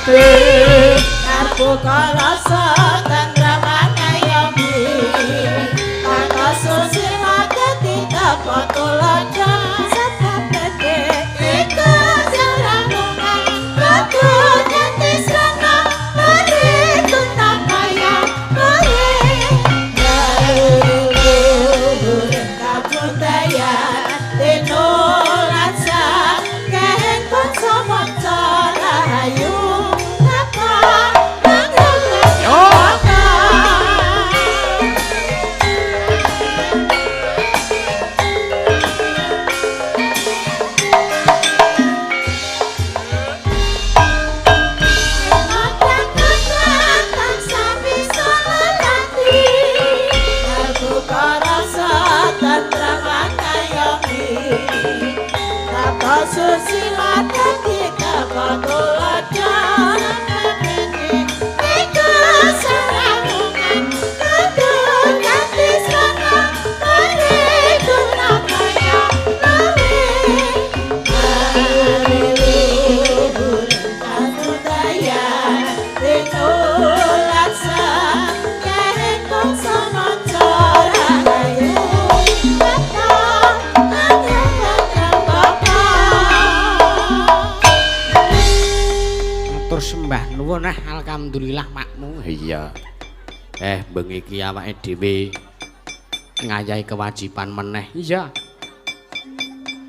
Ati Narbuka rasa tentrem ngayomi Tata susila dadi tapa tuladha sebab gede iku saramungan kudu dadi srana mari tunakaya mari leluhur kabudayan tinulat sakeng bangsa maca rahayu tata. Yo. Susila dadi kapatuladha iku saramungan kudu dadi srana mari tunakaya luwe leluhur kabudayan tinulat sakeng bangsa maca rahayu tata tentrem bapa. Matur sembah nuwun ah, alhamdulillah makmu. Iya. Bengi iki awake dhewe ngayahi kewajiban meneh. Iya.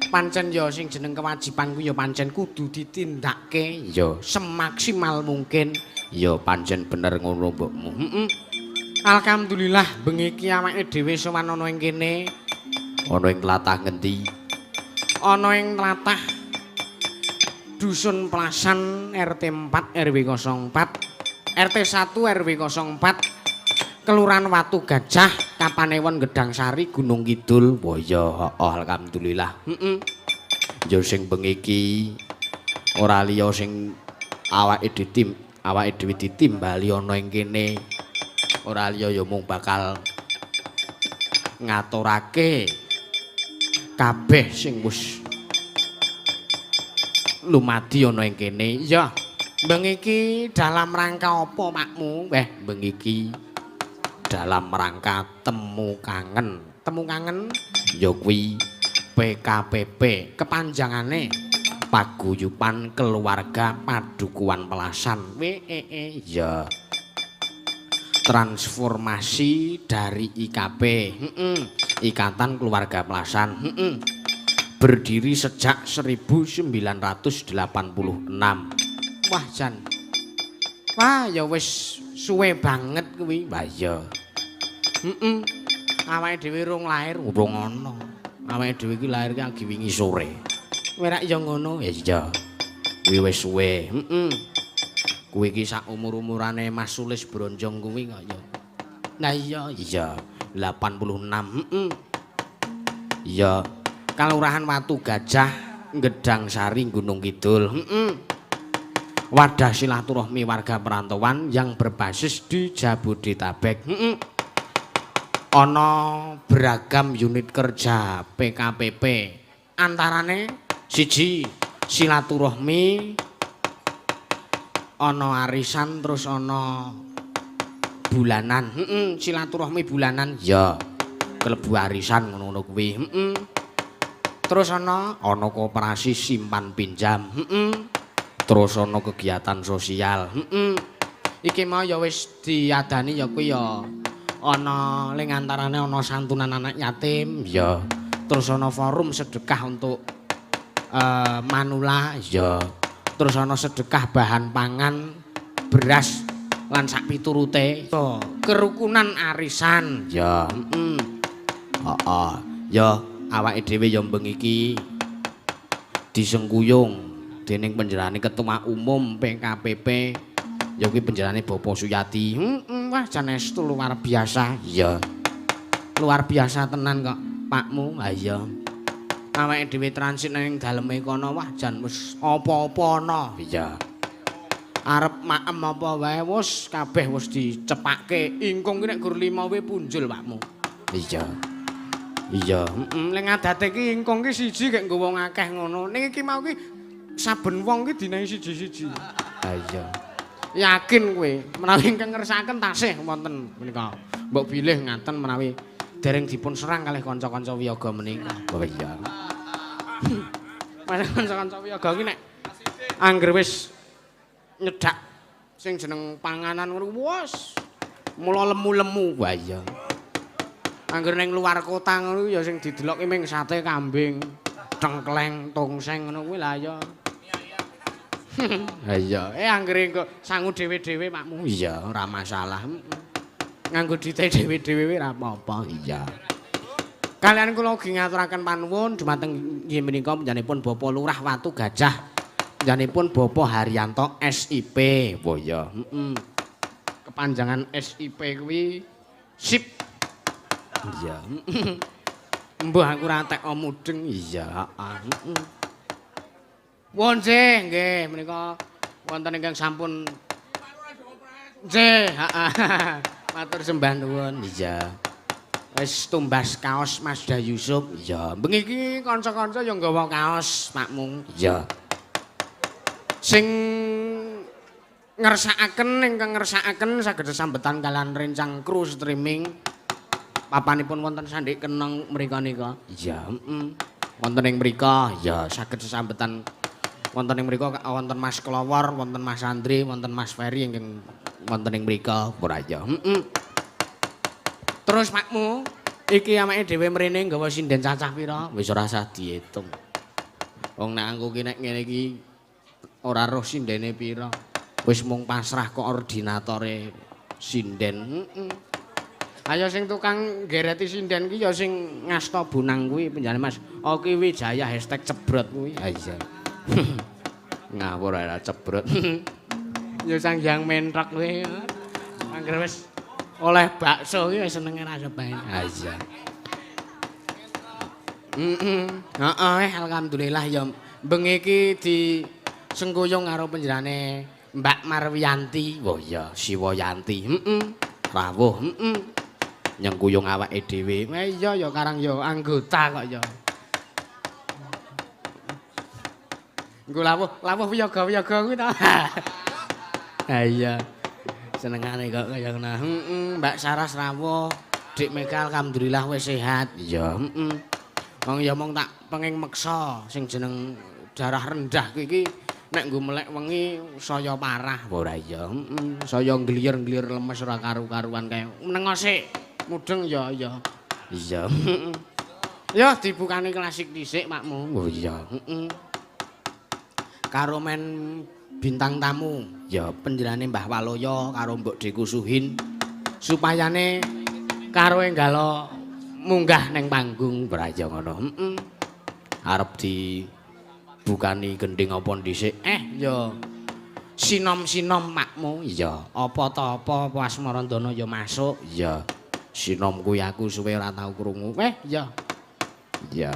Pancen ya sing jeneng kewajiban kuwi ya pancen kudu ditindakke ya semaksimal mungkin. Ya pancen bener ngono mbokmu. Heeh. Alhamdulillah bengi iki awake dhewe sowan ana ing kene. Ana ing tlatah ngendi? Ana ing tlatah Dusun Plasan RT 4 RW 04 RT 1 RW 04 Kelurahan Watu Gajah Kapanewon Gedangsari Gunung Kidul. Wah ya heeh alhamdulillah. Heeh. Ya sing bengi iki ora liya sing awake dhewe awake dhewe ditimbali ana ing kene. Ora liya ya mung bakal ngaturake kabeh sing wis lumadi ana ing kene. Iya. Bengi iki dalam rangka apa makmu? Bengi iki dalam rangka temu kangen. Temu kangen ya kuwi PKPP, kepanjangane Paguyuban Keluarga Padukuhan Pelasan. WEE. Ya. Transformasi dari IKP. Heeh. Ikatan Keluarga Pelasan. Heeh. Berdiri sejak 1986. Wah, jan. Wah, ya wis suwe banget kuwi. Wah, iya. Heeh. Awake dhewe urung lahir, urung ana. Awake dhewe iki lahir ki agi wingi sore. Kowe rak ya ngono? Ya iya. Kuwi wis suwe. Heeh. Kuwi iki sak umur-umurane Mas Sulis Bronjong kuwi kok ya. Lah iya, iya. 86. Heeh. Iya. Kalurahan Watu Gajah, Gedangsari, Gunung Kidul. Heeh. Wadah silaturahmi warga perantauan yang berbasis di Jabodetabek. Heeh. Ana beragam unit kerja PKPP. Antarane siji silaturahmi, ana arisan terus ana bulanan. Heeh, silaturahmi bulanan ya. Kelebu arisan ngono-ngono kuwi. Heeh. Terus ana koperasi simpan pinjam. Heeh. Terus ana kegiatan sosial. Heeh. Iki mau ya wis diadani ya kuwi ya ana ling antarane ana santunan anak yatim ya. Terus ana forum sedekah untuk manula ya. Terus ana sedekah bahan pangan, beras lan sak piturute. Kerukunan arisan ya. Heeh. Heeh. Ya awake dhewe ya bengi iki disengkuyung dening panjenengane Ketua Umum PKPP ya kuwi panjenengane Bapak Suyati. Heeh, wah jan estu luar biasa. Iya. Luar biasa tenan kok Pakmu. Ha iya. Awake dhewe transit nang daleme kono wah jan wis apa-apa ana. Iya. Arep maem apa wae wis kabeh wis dicepake. Ingkung ki nek gur 5 wae punjul Pakmu. Iya. Iya, heeh, ning adate ki ingkung ki siji gek nggo wong akeh ngono. Ning iki mau ki saben wong ki dinehi siji-siji. Ha iya. Yakin kowe menawi ingkang ngersakaken tasih wonten menika. Mbok bilih ngaten menawi dereng dipun serang kalih kanca-kanca wiyaga menika. Oh iya. Mas kanca-kanca wiyaga iki nek angger wis nyedak sing jeneng panganan ngono wis mula lemu-lemu. Wah iya. Angger ning luar kota ngono ya sing dideloki ming sate kambing, tengkleng, tongseng ngono kuwi lah ya. Ha iya, anggere engko sangu dhewe-dhewe Pakmu. Iya, ora masalah. Nganggo dite dhewe-dhewe ora apa-apa. Iya. Kalian kula ugi ngaturaken panuwun dumateng inggih menika panjenenganipun Bapak Lurah Watu Gajah. Panjenenganipun Bapak Haryanto SIP. Oh iya, heeh. Kepanjangan SIP kuwi sip. Iya. Mbuh aku ora tek mudeng. Iya, heeh. Won nggih, nggih menika wonten ingkang sampun nggih, heeh. Matur sembah nuwun. Iya. Wis tumbas kaos Mas Da Yusuf. Iya. Bengi iki kanca-kanca ya nggawa kaos Pakmu. Iya. Sing ngersakaken ingkang ngersakaken saged sesambetan kalian rencang kru streaming. Papanipun wonten Sandik Kenong mriko nika. Iya, heeh. Wonten ing mriko ya saged sesambetan wonten ing mriko wonten Mas Klowor, wonten Mas Andri, wonten Mas Ferry ingkang wonten ing mriko ora ya. Heeh. Terus Pakmu, iki awake dhewe mrene nggawa sinden cacah pira? Wis ora usah diitung. Wong nek aku ki nek ngene iki ora roh sindene pira. Wis mung pasrah koordinatore sinden. Heeh. Ayo sing tukang gereti sinden ki ya sing ngasta bonang kuwi penjane Mas Oki Wijaya #cebrot kuwi. Ha iya. Ngawur ora cebrot. Ya sang yang mentrok kuwi. Angger wis oleh bakso ki wis senenge ra sebae. Ha iya. Heeh. Heeh, alhamdulillah ya bengi iki disengkuyung karo panjenengane Mbak Marwiyanti. Oh iya, Siwayanti. Heeh. Rawuh, heeh. Nyengkuyung awake dhewe. Iya ya karang ya anggota kok ya. Engko lawuh, lawuh wiyaga-wiyaga kuwi to. Ha iya. Senengane kok kaya ngono. Heeh, Mbak Saras rawuh. Dik Mega alhamdulillah wis sehat. Iya, heeh. Wong ya mung tak penging meksa sing jeneng darah rendah kuwi iki nek nggo melek wengi saya parah. Ora iya, heeh. Saya ngliyer-ngliyer lemes ora karu-karuan kae. Menengo sik. Mudeng ya ya. Iya. Ya dibukani klasik dhisik Pakmu. Oh iya, heeh. Karo men bintang tamu ya penjenengane Mbah Waloyo karo Mbok Dekusuhin supayane karo enggalo munggah neng panggung braja ngono. Heeh. Arep dibukani gending apa dhisik? Ya sinom-sinom Pakmu. Iya, apa ta apa apa Asmarandana ya masuk. Iya. Sinom kuwi aku suwe ora tau krungu. Iya. Iya.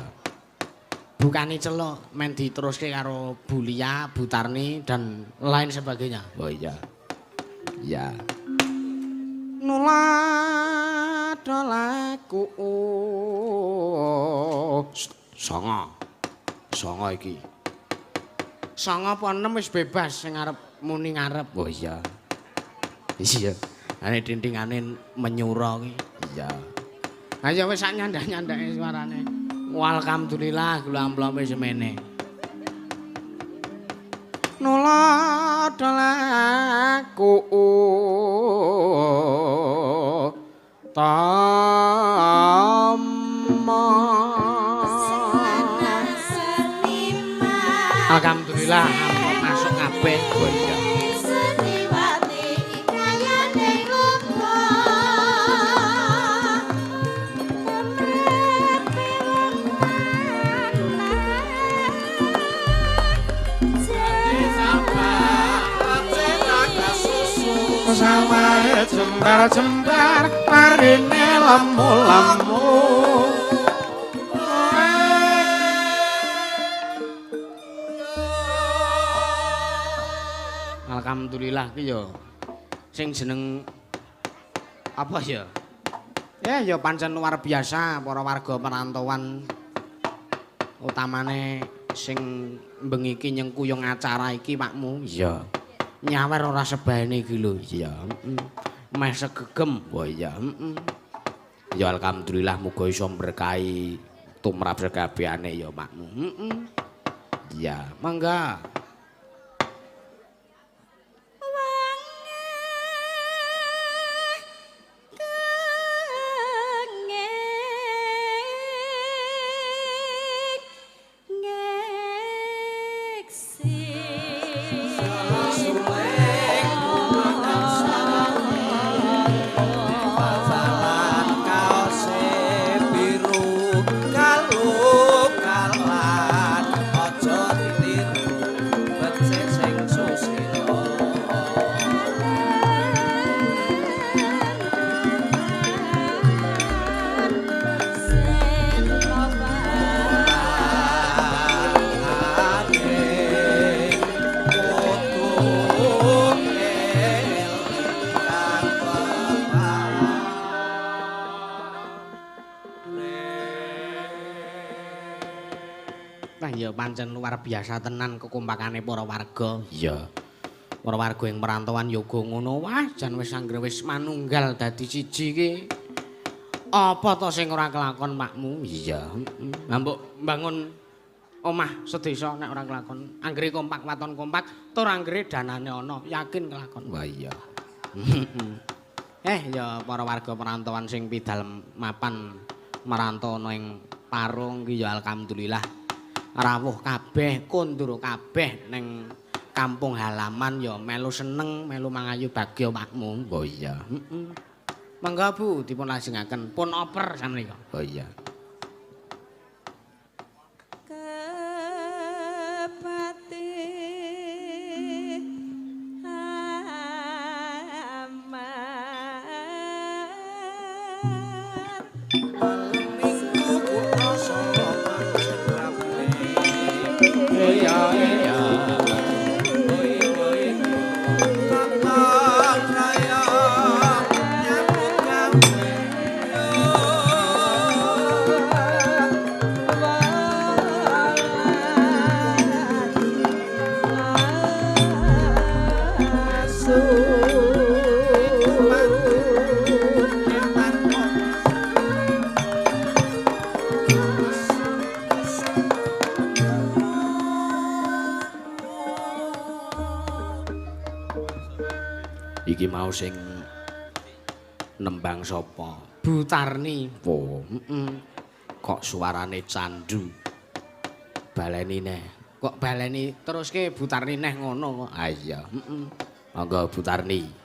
Bukani celuk men diteruske karo Bu Lia, Bu Tarni dan lain sebagainya. Oh iya. Iya. Nuladolaku songo. Songo iki. Songo apa 6 wis bebas sing arep muni ngarep. Oh iya. Iya. Ane tintingane menyura ki. Iya. Ayo wis sak nyandak-nyandake suarane. Alhamdulillah gula amplope semene. Nuladolaku tama. Alhamdulillah amplop masuk kabeh. Oh iya. Samare jembar-jembar marine lemu-lemu. Alhamdulillah ki ya sing jeneng apa ya? Ya pancen luar biasa para warga perantauan utamane sing bengi iki nyengkuyung acara iki Pakmu. Iya. Nyawer ora sebane iki lho. Iya, heeh. Meh segegem. Wah iya, heeh. Ya alhamdulillah muga iso berkahi tumrap sekabehane ya makmu. Heeh. Iya, mangga. Pancen luar biasa tenan kekompakane para warga. Iya. Para warga ing perantauan yoga ngono. Wah, jan wis anggere wis manunggal dadi siji iki. Apa to sing ora kelakon makmu? Iya. Heeh. Mbok mbangun omah sedesa nek ora kelakon. Anggere kompak waton kompak, tur anggere danane ana, yakin kelakon. Wah iya. Ya para warga perantauan sing pidal mapan merantau ana ing Parung iki ya alhamdulillah. Rawuh kabeh, kondur kabeh ning kampung halaman ya melu seneng, melu mangayu bagya makmu. Oh iya. Heeh. Mangga Bu dipun lajengaken, pun oper sampeyan. Oh iya. Kepati amar Iki mau sing nembang sapa? Bu Tarni. Oh, heeh. Kok suarane candu. Baleni neh. Kok baleni teruske Bu Tarni neh ngono kok. Ah iya, heeh. Monggo Bu Tarni.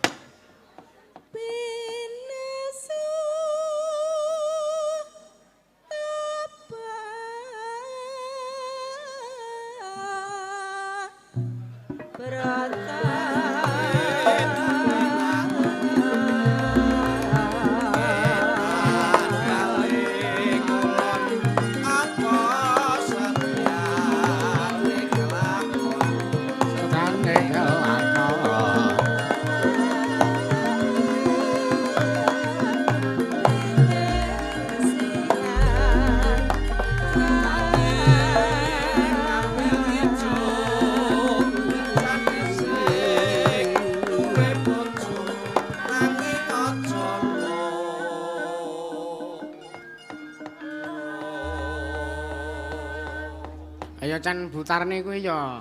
Ayo Chan Bu Tarni kuwi ya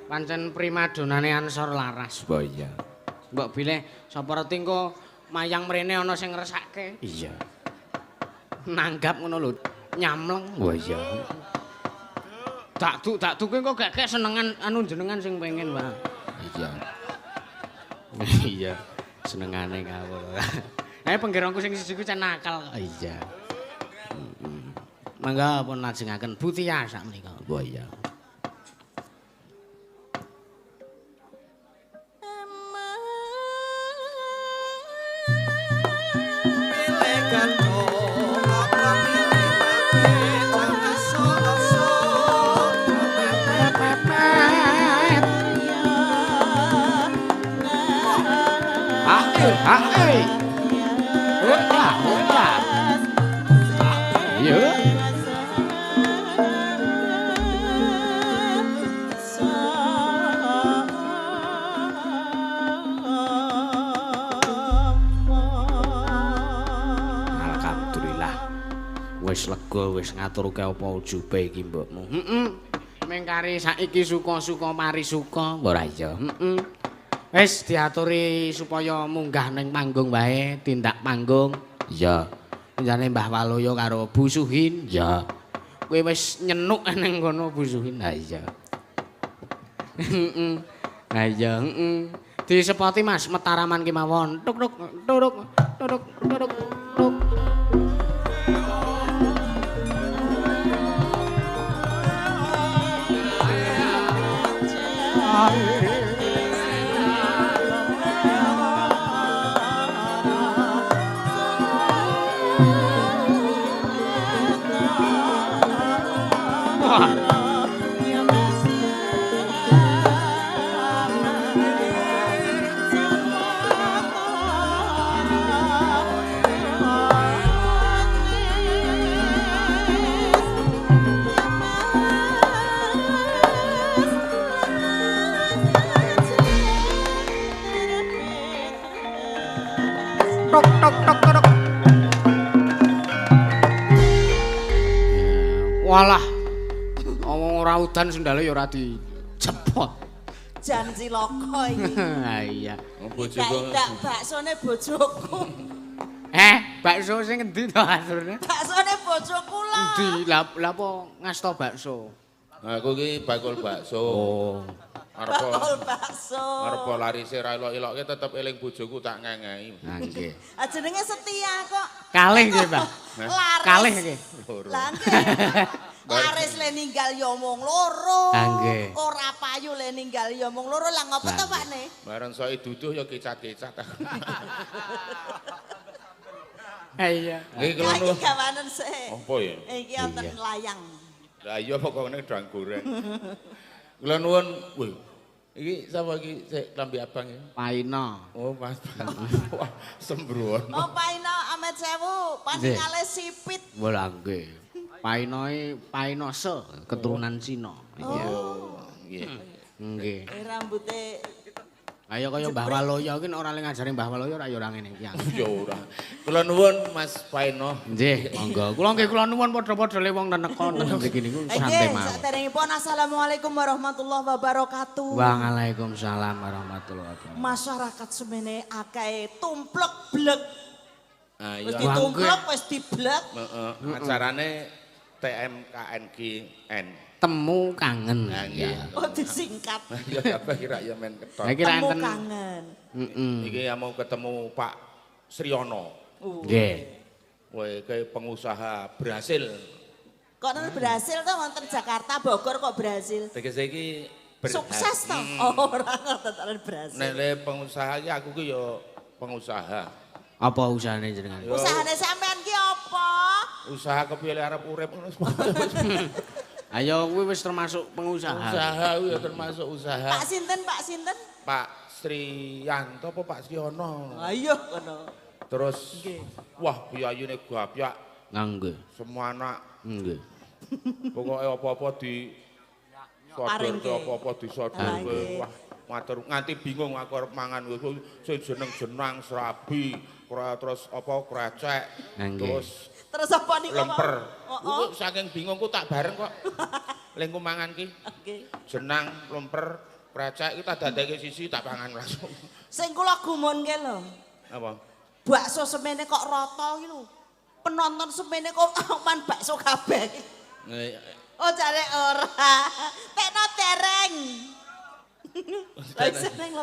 pancen primadonane Ansor Laras. Oh iya. Mbok bilih sapa reti engko mayang mrene ana sing ngresake. Iya. Nanggap ngono lho, nyamleng. Oh iya. Dakduk kuwi engko gek-gek senengan anu jenengan sing pengen, Pak. Iya. Iya, senengane kawula. Penggerongku sing siji kuwi cen nakal kok. Iya. Mangga pun lajengaken Bu Tia sakmenika. Oh iya. Mbok wis ngaturke apa ujube iki mbokmu. Heeh. Mengkari saiki suka-suka mari suka, ora iya. Heeh. Wis diaturi supaya munggah ning panggung wae, tindak panggung. Iya. Jane Mbah Waluyo karo Bu Suhin. Iya. Kowe wis nyenuk ning kono Bu Suhin. Ha iya. Heeh. Ha iya, heeh. Disepoti Mas Metaraman kemawon. Tuk tuk tuk tuk tuk tuk. Tok tok tok tok. Walah. Omong ora udan sendale ya ora dicepot. Jan cilaka iki. Ha iya. Bojoku. Tidak baksone bojoku. Bakso sing endi to aturne? Baksone bojoku lah. Endi? Lah apa ngasta bakso? Aku iki bakul bakso. Oh. Bakul bakso. Arep larise ra elok-elokke tetep eling bojoku tak ngengehi. Ha nggih. Ah jenenge setia kok. Kalih nggih, Mbah. Laris. Kalih nggih. Lah nggih. Laris le ninggal ya mung loro. Ha nggih. Ora payu le ninggal ya mung loro. Lah ngopo to, Pak ne? Bareng soke duduh ya kecat-kecat. Ha iya. Nggih kula nuwun. Gawanen sik. Apa ya? Iki wonten layang. Lah iya pokokne dang goreng. Kula nuwun, wih. Iki sapa iki sik klambi abang ya? Paino. Oh, Mas. Wah, sembrono. Oh, Paino Amet Sewu, paningale sipit. Wah, nggih. Painoe Painose, keturunan Cina. Iya. Oh, nggih. Nggih. Rambute Ayo kaya Mbah Waluyo iki nek ora le ngajari Mbah Waluyo ora ya ora ngene iki. Ya ora. Kula nuwun Mas Paino. Nggih, monggo. Kula nggih kula nuwun padha-padha le wong neneka nang mriki niku santai Nggih, mawon. saderengipun assalamualaikum warahmatullahi wabarakatuh. Waalaikumsalam warahmatullahi wabarakatuh. Masyarakat semene akeh tumplek blek. Ah Wis iya. ditumplek, wis diblek. Heeh, acarane TMKNGN. Temu kangen. Nah, nggih. Oh disingkat. Ya kabeh kira ya men ketok. Lah kira Temu enten. kangen. Heeh. Iki ya mau ketemu Pak Sriono. Nggih. Wah, kayak pengusaha berhasil. Kok nang berhasil to wonten Jakarta, Bogor kok berhasil? Tegese iki Sukses to? Oh, ora ngerti berhasil. Nek le pengusaha iki aku ki ya pengusaha. Apa usahane jenengan? Usahane sampean ki apa? Usaha kepiye arep urip ngono. Ayo kuwi wis termasuk pengusaha. Usaha kuwi ya termasuk usaha. Pak sinten, Pak sinten? Pak Sriyanto apa Pak Sriono? Ayo ngono. Terus wah biyayune gapyak Nggih. semua anak Nggih. pokoke apa-apa di Paringke. sodor apa-apa disodorke. Nggih. Wah, matur nganti bingung aku arep mangan sing jeneng jenang serabi, terus apa krecek, terus Terus apa niku? lemper. Oh, oh. Saking bingungku tak bareng kok. Lengku mangan ki. Nggih. Jenang, lemper, krecek iki tak dadekke sisi tak pangan langsung. Sing kula gumunke lho. Apa? Bakso semene kok rata iki lho. Penonton semene kok man bakso kabeh. Oh jare ora. Tekno dereng.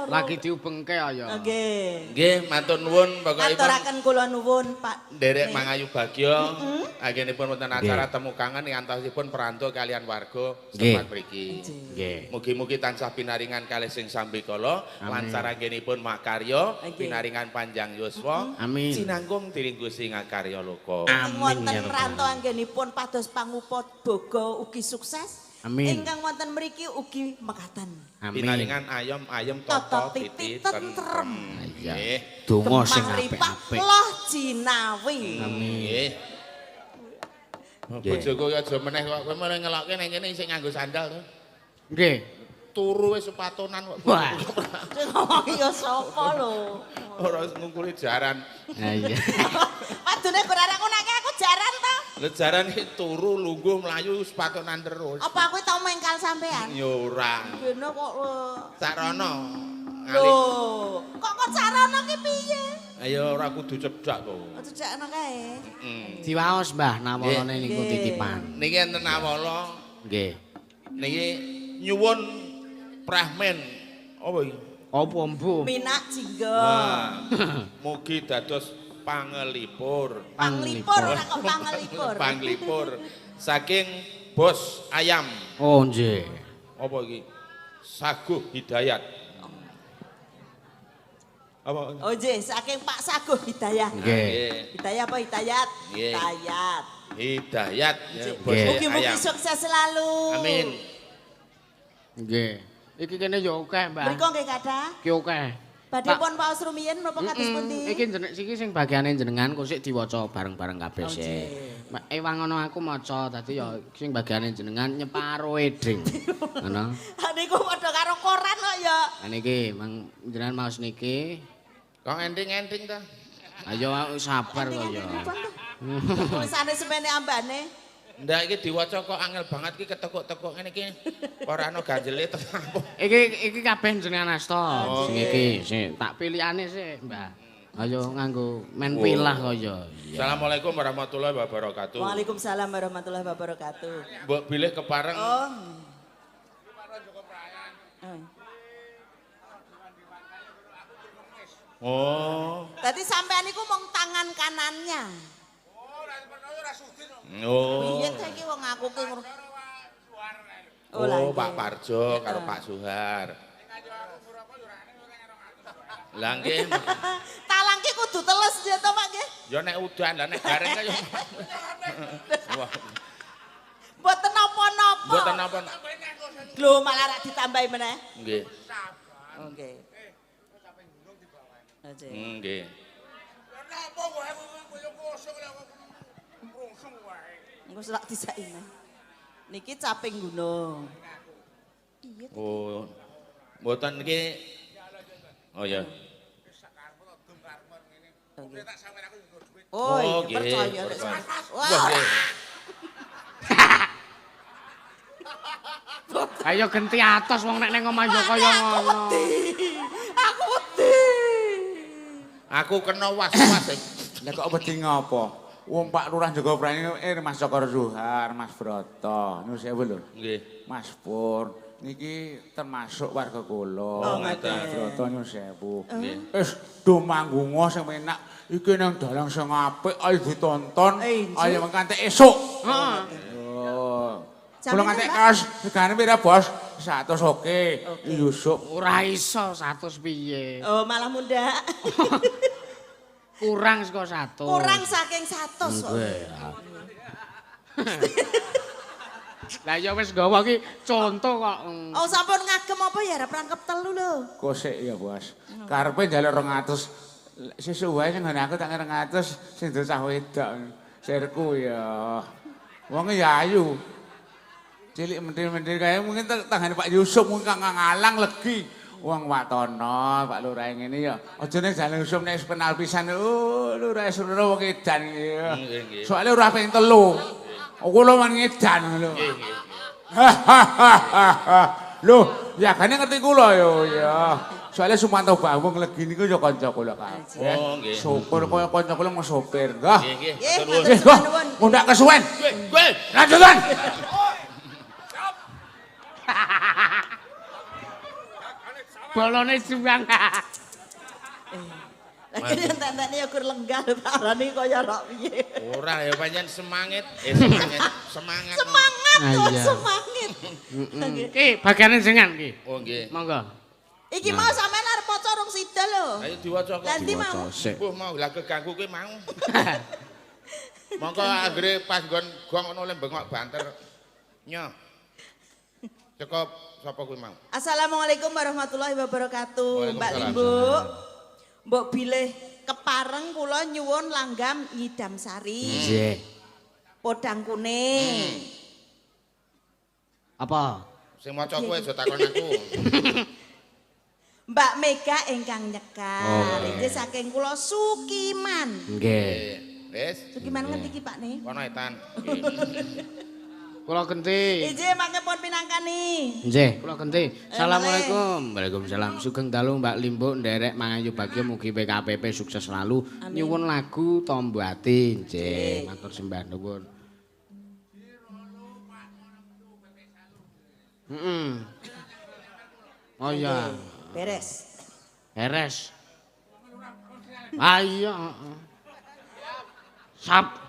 Lagi diubengke ayo. Nggih. Nggih, matur nuwun pokokipun. Aturaken kula nuwun, Pak. Nderek mangayu bagya. Anggenipun wonten acara temu kangen ing antosipun perantau kalian warga setempat mriki. Nggih. Mugi-mugi tansah pinaringan kalih sing sambikala, lancar anggenipun makarya, pinaringan panjang yuswa. Amin. Cinanggung dening Gusti ngakarya loka. Amin. Wonten rantau anggenipun pados pangupa boga ugi sukses. Amin. Ingkang wonten mriki ugi mekaten. Amin. Pinaringan ayom ayem tata titi tentrem. Iya. Nggih. Donga sing apik-apik. Loh jinawi. Amin. Nggih. Bojoku ki aja meneh kok kowe mulai ngelokke ning kene isih nganggo sandal to. Nggih. Turu wis sepatonan kok. Wah. Sing ngomong ya sapa lho. Ora ngungkuli jaran. Ha iya. Padune kurang ngunake aku jaran to. Lha jarane turu lungguh mlayu sepatunan terus. Apa aku tau mengkal sampean? Ya ora. Beno kok Sarana. Lho, kok kok sarana ki piye? Ayo ora kudu cedhak to. Oh, cedhakno kae. Heeh. Diwaos Mbah nawalane niku titipan. Niki enten nawala. Nggih. Niki nyuwun prahmen. Apa iki? Apa mbuh? Minak jingga. Mugi dados pangelipur. Panglipur ora kok pangelipur. Panglipur saking Bos Ayam. Oh nggih. Apa iki? Saguh Hidayat. Apa? Oh nggih, saking Pak Saguh Hidayat. Nggih. Hidayat apa Hidayat? Nggih. Hidayat. Hidayat ya, Bos Mugi-mugi Ayam. sukses selalu. Amin. Nggih. Iki kene ya akeh, Mbah. Mriko nggih kathah. Iki akeh. Badhe pun paos rumiyin napa kados pundi? Iki jeneng iki sing bagiane jenengan kok sik diwaca bareng-bareng kabeh sik. Ewang ngono aku maca dadi ya sing bagiane jenengan nyeparo eding. Ngono. Ha niku padha karo koran kok ya. Lah niki mang jenengan maos niki. Kok enting-enting ta? Ayo sabar kok ya. Tulisane semene ambane. Ndak iki diwaca kok angel banget iki ketekuk-tekuk ngene iki. Ora ana ganjele to apa. Iki iki kabeh jenengan asta. Sing iki sing tak pilihane sik, Mbah. Ayo nganggo men pilah kaya. Assalamualaikum warahmatullahi wabarakatuh. Waalaikumsalam warahmatullahi wabarakatuh. Mbok bilih kepareng. Oh. Oh. Dadi sampean iku mung tangan kanannya. Oh. Piye ta iki wong aku ki Oh, Pak Parjo karo Pak Suhar. Lah nggih. Talang ki kudu teles ya to Pak nggih. Ya nek udan lah nek garing kaya. Wah. Mboten napa-napa. Mboten napa. Lho malah rak ditambahi meneh. Nggih. Oh nggih. Nggih. Napa wae koyo kosong lha kok rungsung wae. Engko selak disaki meneh. Niki caping gunung. Iya. Oh. Mboten niki. Oh ya. Oh, iya percaya. Wah. Ayo genti atos wong nek ning omah ya kaya ngono. Aku wedi. Aku kena was-was. Lah kok wedi ngopo? Wong Pak Lurah Jogoprani Mas Cokor Zuhar, Mas Broto, nyuwun sewu lho. Nggih. Mas Pur niki termasuk warga kula. Oh, ngaten. Mas Broto nyuwun sewu. Nggih. Wis do manggunga sing penak iki nang dalang sing apik ayo ditonton, ayo mengkantek esuk. Heeh. Oh. Kula ngantek kaos regane pira, Bos? 100 oke. Yusuf ora iso 100 piye. Oh, malah mundhak. Kurang saka 100. Kurang saking 100 kok. Lah ya wis nggawa ki conto kok. Oh, sampun ngagem apa ya arep rangkep telu lho. Kosek ya, Bos. Karepe njaluk 200. Sesuk wae sing ngene aku tak 200 sing cah wedok. Sirku ya. Wonge ya ayu. Cilik mentil-mentil kae mungkin tanggane Pak Yusuf mungkin kang ngalang legi. Wong watono Pak Lurah ngene ya. Aja ning jalan Yusuf nek kenal pisan. Oh, Lurah Surara wong edan ya. Soale ora ping telu. Kula men ngedan lho. Nggih, nggih. Lho, ya gane ngerti kula yo ya. Soale Sumanto Bawung legi niku ya kanca kula kabeh. Oh, nggih. Syukur kaya kanca kula mung sopir. Nggih. Nggih, nggih. Nggih, mundak kesuwen. Nggih. Lanjutan. Bolone juang. Lagi entek-entekne ya gur lenggah lho tak arani kaya rok piye. Ora ya pancen semangat, semangat, semangat. Semangat kok semangat. Ki bagiane jenengan ki. Oh nggih. Monggo. Iki mau sampean arep maca rong sida lho. Ayo diwaca kok. Lah ndi mau? Mbuh mau lah keganggu kuwi mau. Monggo anggere pas nggon gong ngono le bengok banter. Nyoh. Cukup sapa kuwi mau? Assalamualaikum warahmatullahi wabarakatuh. Mbak Limbuk. Mbok bilih kepareng kula nyuwun langgam nyidam sari. Nggih. Podang kuning. Apa? Sing maca kowe aja takon aku. Mbak Mega ingkang nyekar. Inggih saking kula Sukiman. Nggih. Wis. Sukiman ngendi iki Pak ne? Kono etan. Kula genti. Injih mangke pun pinangkani. Nggih, kula genti. Assalamualaikum. Waalaikumsalam. Sugeng dalu Mbak Limbuk nderek mangayu bagya mugi PKPP sukses selalu. Nyuwun lagu Tombo Ati. Nggih, matur sembah nuwun. Heeh. Oh iya. Beres. Beres. Ah iya, heeh. Sap.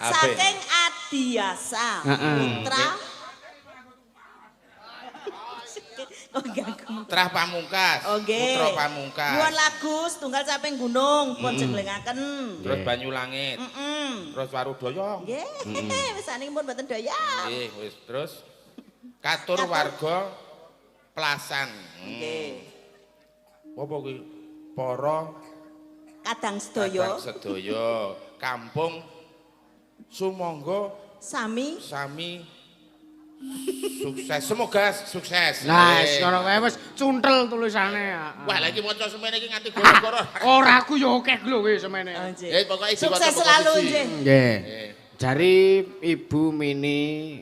Saking Adiasa Putra. Oh, ganggu. Trah Pamungkas. Oke. Putra Pamungkas. Nyuwun lagu setunggal caping gunung pun jenglengaken. Terus Banyu Langit. Terus Warudaya. Nggih, wis saniki pun mboten doyang. Nggih, wis terus katur warga Plasan. Nggih. Apa kuwi? Para kadang sedaya. Kadang sedaya kampung sumangga sami sami sukses. Semoga sukses. Nah, ngono wae wis cuntel tulisane. Wah, lha iki maca semene iki nganti goro-goro. Ora aku ya akeh lho kowe semene. Eh, pokoke sukses selalu nggih. Nggih. Jari Ibu Mini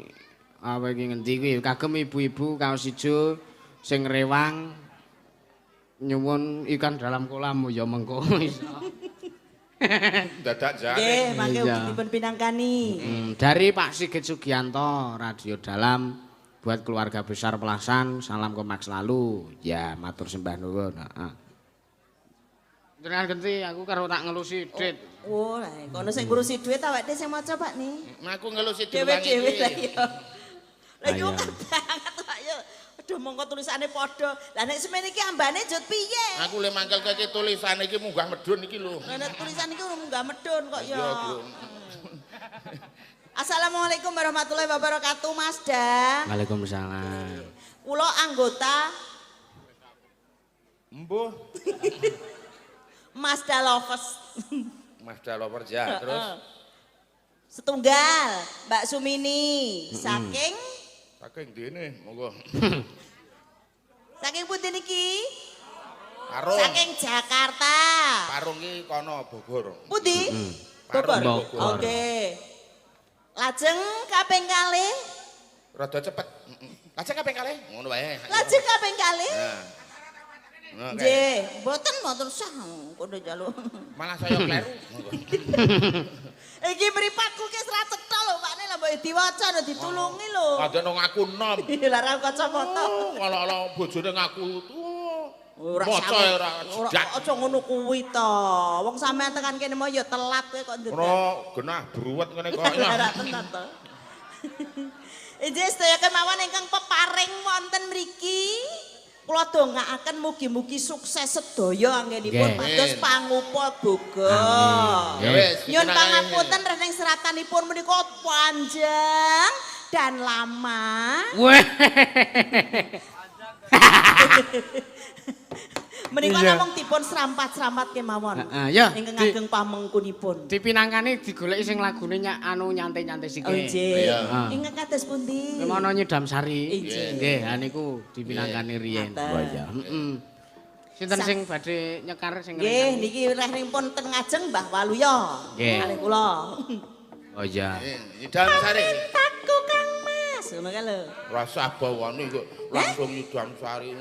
apa iki ngendi kuwi kagem ibu-ibu kaos ijo sing rewang nyuwun ikan dalam kolam ya mengko iso. Dadak jare. Nggih, mangke ugi dipun pinangkani. Dari Pak Sigit Sugianto, Radio Dalam buat keluarga besar Pelasan, salam kompak selalu. Ya, matur sembah nuwun, heeh. Jenengan genti aku karo tak ngelusi duit. Oh, lah kono sing ngurusi duit awake dhewe sing maca, Pak ni. Aku ngelusi duit dhewe-dhewe lah ya. Lah iki banget Pak ya. Aduh mongko tulisane padha. Lah nek semene iki ambane jut piye? Aku le mangkel iki tulisane iki munggah medhun iki lho. Lah nek tulisan iki munggah medhun kok ya. Assalamualaikum warahmatullahi wabarakatuh, Mas Dan. Waalaikumsalam. Kula anggota Mbuh. Mazda Lovers. Mazda Lovers ya, terus setunggal Mbak Sumini saking saking dene monggo. Saking pundi niki? Parung. Saking Jakarta. Parung iki kono Bogor. Pundi? Bogor. Oke. Lajeng kaping kalih. Rada cepet. Lajeng kaping kalih ngono wae. Lajeng kaping kalih. Nah. Nggih, mboten mboten sah kono njaluk. Malah saya kleru. Iki mripatku ki ora cetha lho Pakne lha mbok diwaca lho ditulungi lho. Padahal ngaku nom. Lah ora kacamata. Ala-ala bojone ngaku tuwa. Ora maca ora aja ngono kuwi to. Wong sampean tekan kene mau ya telat kowe kok ndedak. Ora genah bruwet ngene kok. Ora tenan to. Inggih sedaya kemawon ingkang peparing wonten mriki. Kula dongaaken mugi-mugi sukses sedaya anggenipun pados pangupa boga. Nyuwun pangapunten rening seratanipun menika panjang dan lama. Menika namung dipun serampat-serampat kemawon. Ingkang ageng pamengkunipun. Dipinangkani digoleki sing lagune anu nyantai-nyantai sike. Nggih. Ingkang kados pundi? Kemono Nyidam Sari. Nggih, ha niku dipinangkani riyen. Oh iya. Heeh. Sinten sing badhe nyekar sing nggih niki rehnipun ten ngajeng Mbah Waluya. Kalih kula. Oh iya. Nyidam Sari. Mintaku Kang Mas. Ngono kae lho. Rasah bawane kok langsung Nyidam Sari.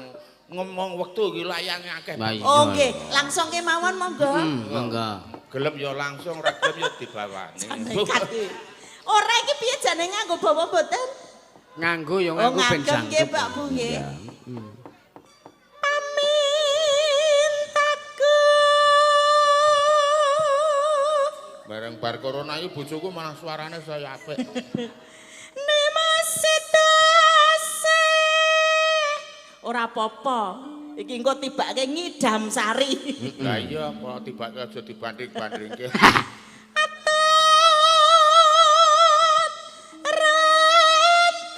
Ngomong wektu iki layange akeh. Oh nggih, langsung kemawon monggo. Monggo. Gelem ya langsung, ora gelem ya dibawani. Ora iki piye jane nganggo bawa mboten? Nganggo ya nganggo ben jangkep. Nggih Pak Bu nggih. Pamintaku. Bareng bar corona iki bojoku malah suarane saya apik. Ora apa-apa. Iki engko tibake Ngidam Sari. Lah iya apa tibake aja dibanding-bandingke. Atut rentut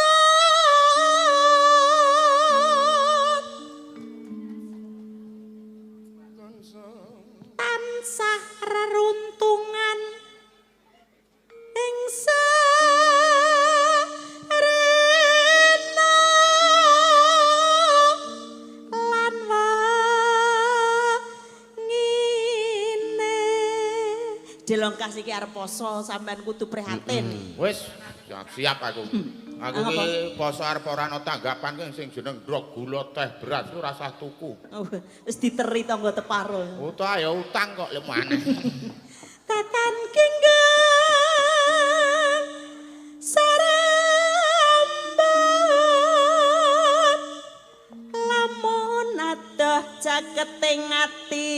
tansah reruntungan ing Delongkas iki arep poso, sampean kudu prihatin. Wis, siap aku. Aku Apa? ki poso arep ora ana tanggapan ki sing jeneng ndrok gula teh beras ku ora usah tuku. Oh, wis diteri tangga teparo. Utang ya utang kok lemu aneh. Tatan genggang sarambut lamun adoh caketing ati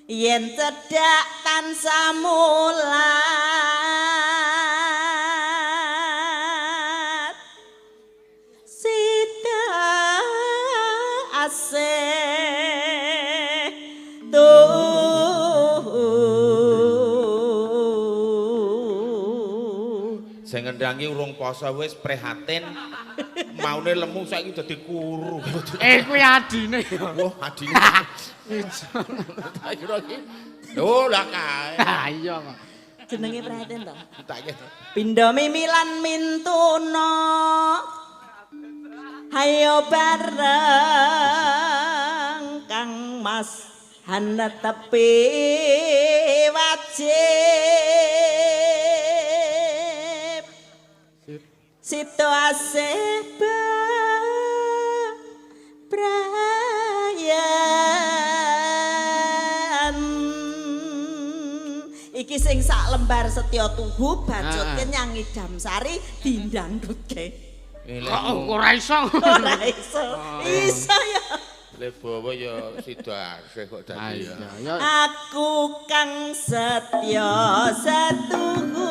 yen cedhak tansah mulat sida asih tuh. Sing ngendangi urung poso wis prihatin. Maune lemu saiki dadi kuru. Eh kuwi adine. Wah, adine. Tak kira iki. Lho lah kae. Ha iya kok. Jenenge prihatin to. Tak kira. Pindha mimilan mintuna. Hayo bareng Kang Mas hanetepi wajib. Sito asih brayan. Iki sing sak lembar setya tuhu bacutke nyangi Damsari dindangdutke. Kok ora iso. Ora iso. Iso ya. Le bawa ya sida asih kok dadi ya. Ya. Aku kang setya setuhu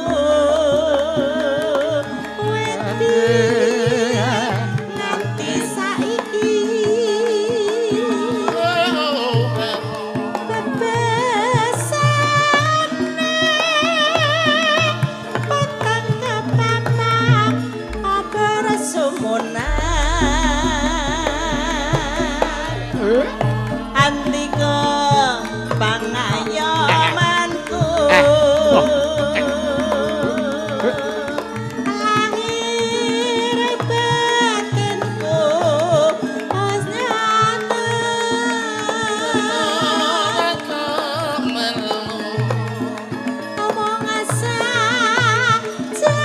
wedi nganti saiki bebesane patang kepapak aber sumunar andika pangayomanku lahir batinku wis nyata omong saja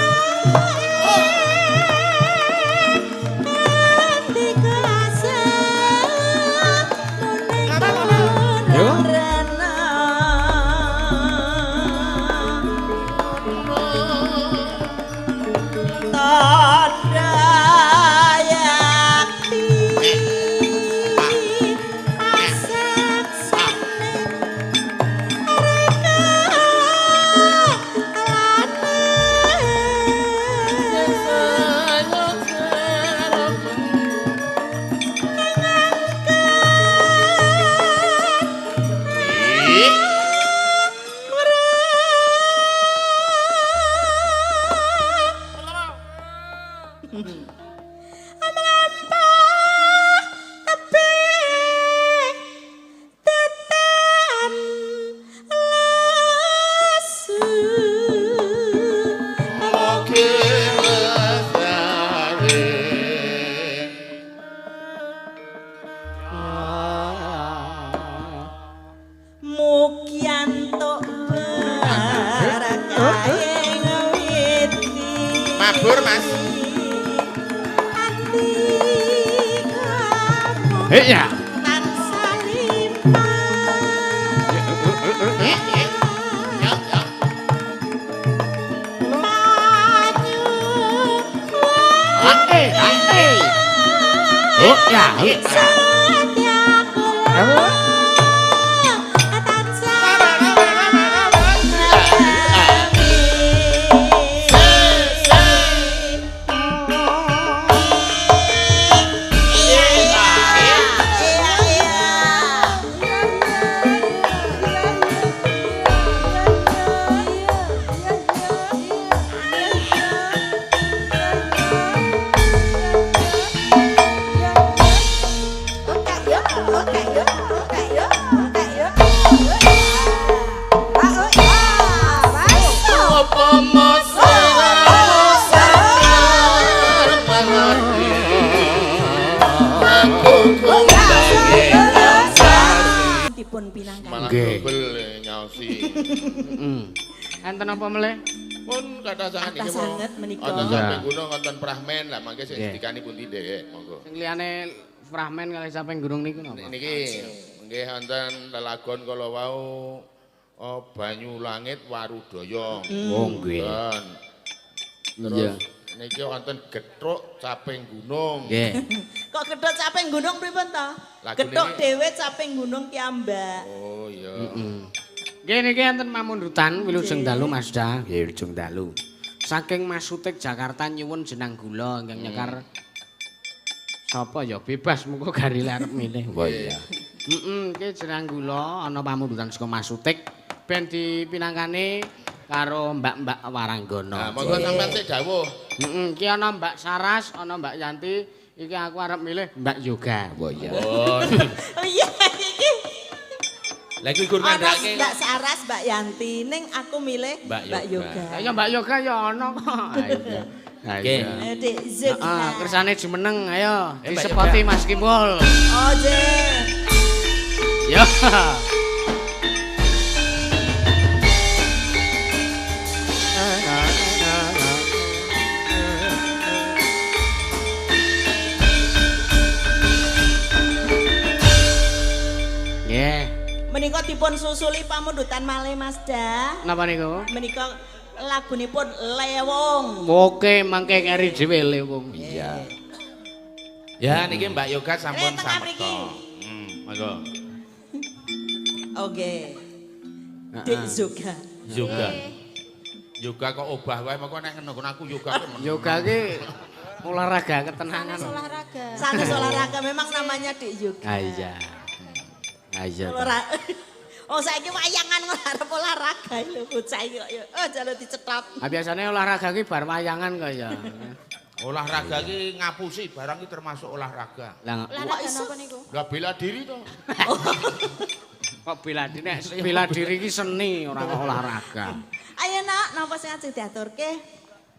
andika Yo. rena. Tanda yakti asaksane reka Mlampah tebih tetan lesu. Oke lestari. Mugi antuk berkah witi. Mabur, Mas. Andikamu Hei ya. tansah limpah. Ya, ya. Banyu Eh, eh. Oh ya. Satya kula tansah dipun pinangkani. Malah Nggih. dobel nyaosi. Heeh. Enten apa melih? Pun kathah sanget Kathah iki. sanget menika. Wonten Iya. Caping Gunung wonten Prahmen lah mangke sing Nggih. sedikani pundi dhek monggo. Sing liyane Prahmen kalih Caping Gunung niku napa? Niki nggih wonten lelagon kala wau oh, Banyu Langit Warudaya. Oh nggih. Wonten. Iya. Terus niki wonten Gethuk Caping Gunung. Nggih. Kok gethuk Caping Gunung pripun to? Lagune Gethuk ini- dhewe Caping Gunung kiambak. Oh iya. Nggih niki enten pamundutan wilujeng dalu Mas Da. Nggih wilujeng dalu. Saking Mas Sutik Jakarta nyuwun jenang gula ingkang nyekar sapa ya bebas mengko garile arep milih. Wah iya. Heeh, iki jenang gula ana pamundutan saka Mas Sutik ben dipinangkani karo Mbak-mbak Waranggana. Nah, monggo sampean sik dawuh. Heeh, iki ana Mbak Saras, ana Mbak Yanti, iki aku arep milih Mbak Yoga. Wah iya. Oh. Oh iya iki. Lah iki gur Ana ngandhake. Mbak Saras, Mbak Yanti, ning aku milih Mbak Mbak Yoga. Yoga. Ya Mbak Yoga ya ana kok. Iya. Nggih. Ayo Dik Zuk. Heeh, kersane jumeneng ayo Eh, Mbak disepoti Yoga. Mas Kimpul. Oh, jeh. Ya. Nggih. Menika dipun susuli pamundutan malih Mas Da. Napa niku? Menika lagunipun Lewong. Oke, mangke keri dhewe lewung. Iya. Ya niki Mbak Yoga sampun Eh, tengah samekta. mriki. Monggo. Oke. Dik Zoga. Yoga. Yoga kok obah wae mengko nek ngono aku yoga kok meneng. Yoga ki olahraga ketenangan. Olahraga. Sanes olahraga memang namanya Dik Yoga. Ah iya. Ah iya. Oh saiki wayangan kok arep olahraga lho bocah iki kok ya. Oh jaluk dicetot. Ah biasane olahraga ki bar wayangan kok ya. Olahraga ki ngapusi barang ki termasuk olahraga. Lah Olahraga napa niku? Lah bela diri to. kok bela diri nek bela diri ki seni ora kok olahraga. Ayo nak, napa sing ajeng diaturke?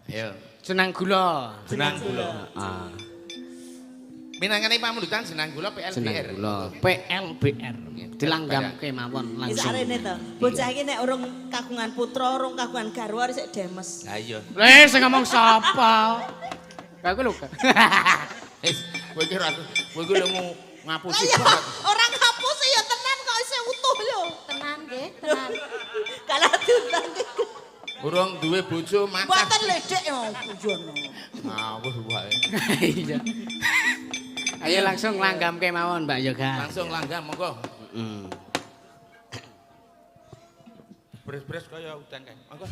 Ayo. Jenang gula. Jenang gula. Ah, Minangkane pamundutan jenang gula jenang PLBR. gula PLBR. Dilanggamke mawon Wis langsung. arene to. Bocah iki nek urung kagungan putra, urung kagungan garwa sik demes. Lah iya. Leh sing ngomong sapa? Aku lho. Wis kowe iki ora kowe iki lho Lah ngapusi ya, banget. ora ngapusi ya tenan kok isih utuh lho. Tenan nggih, tenan. Kalah diutang ki. Urung duwe bojo macah. Mboten ledek yo guyono. Ngawur wae. Iya. Ayo langsung langgamke mawon Mbak Yoga. Langsung langgam monggo. Heeh. Bres-bres kaya udan kae. Monggo.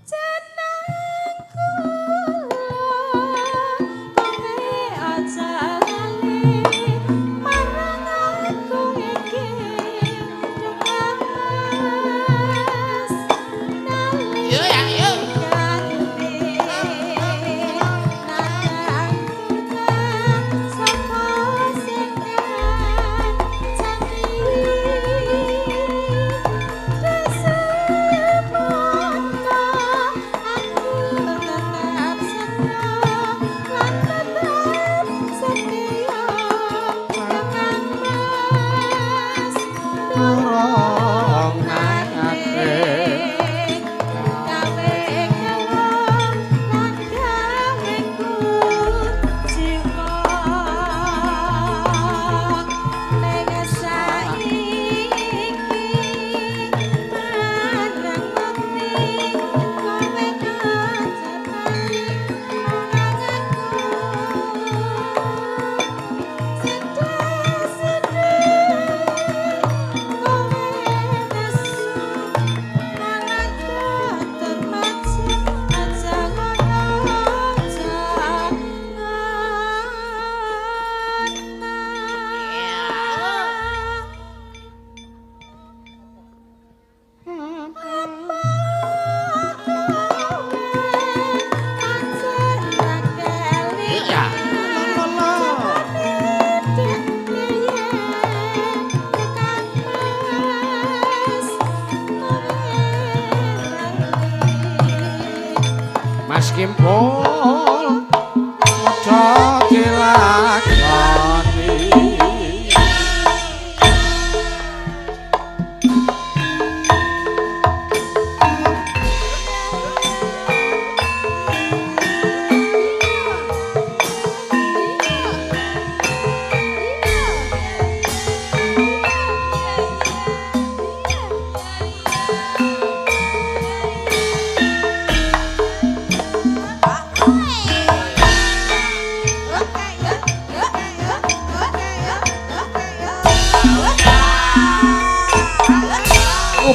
Jenang kula kowe aja lali marang aku iki Mas Yo ya yo. Turung nate. Gawe kelo lan gawe kuciwa ning saiki barang bukti kowe kancane marang aku sedih-sedih kowe nesu malah tutur maju aja ngono aja ngono. Apa kowe pancen ra Iya. Mas Kimpul Padha dilakoni.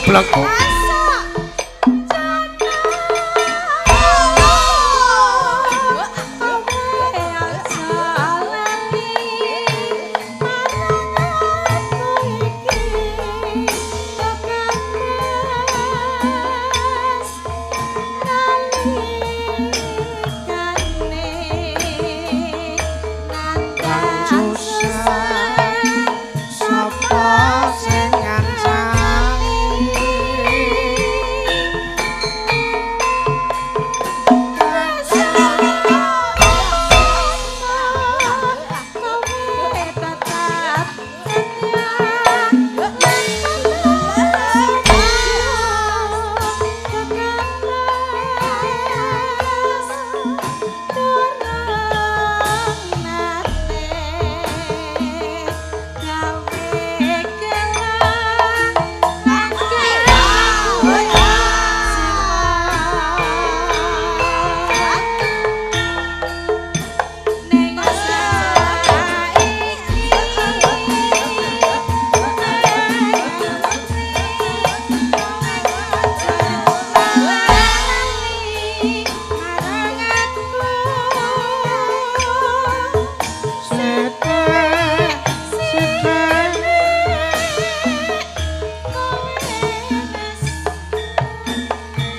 Goblok.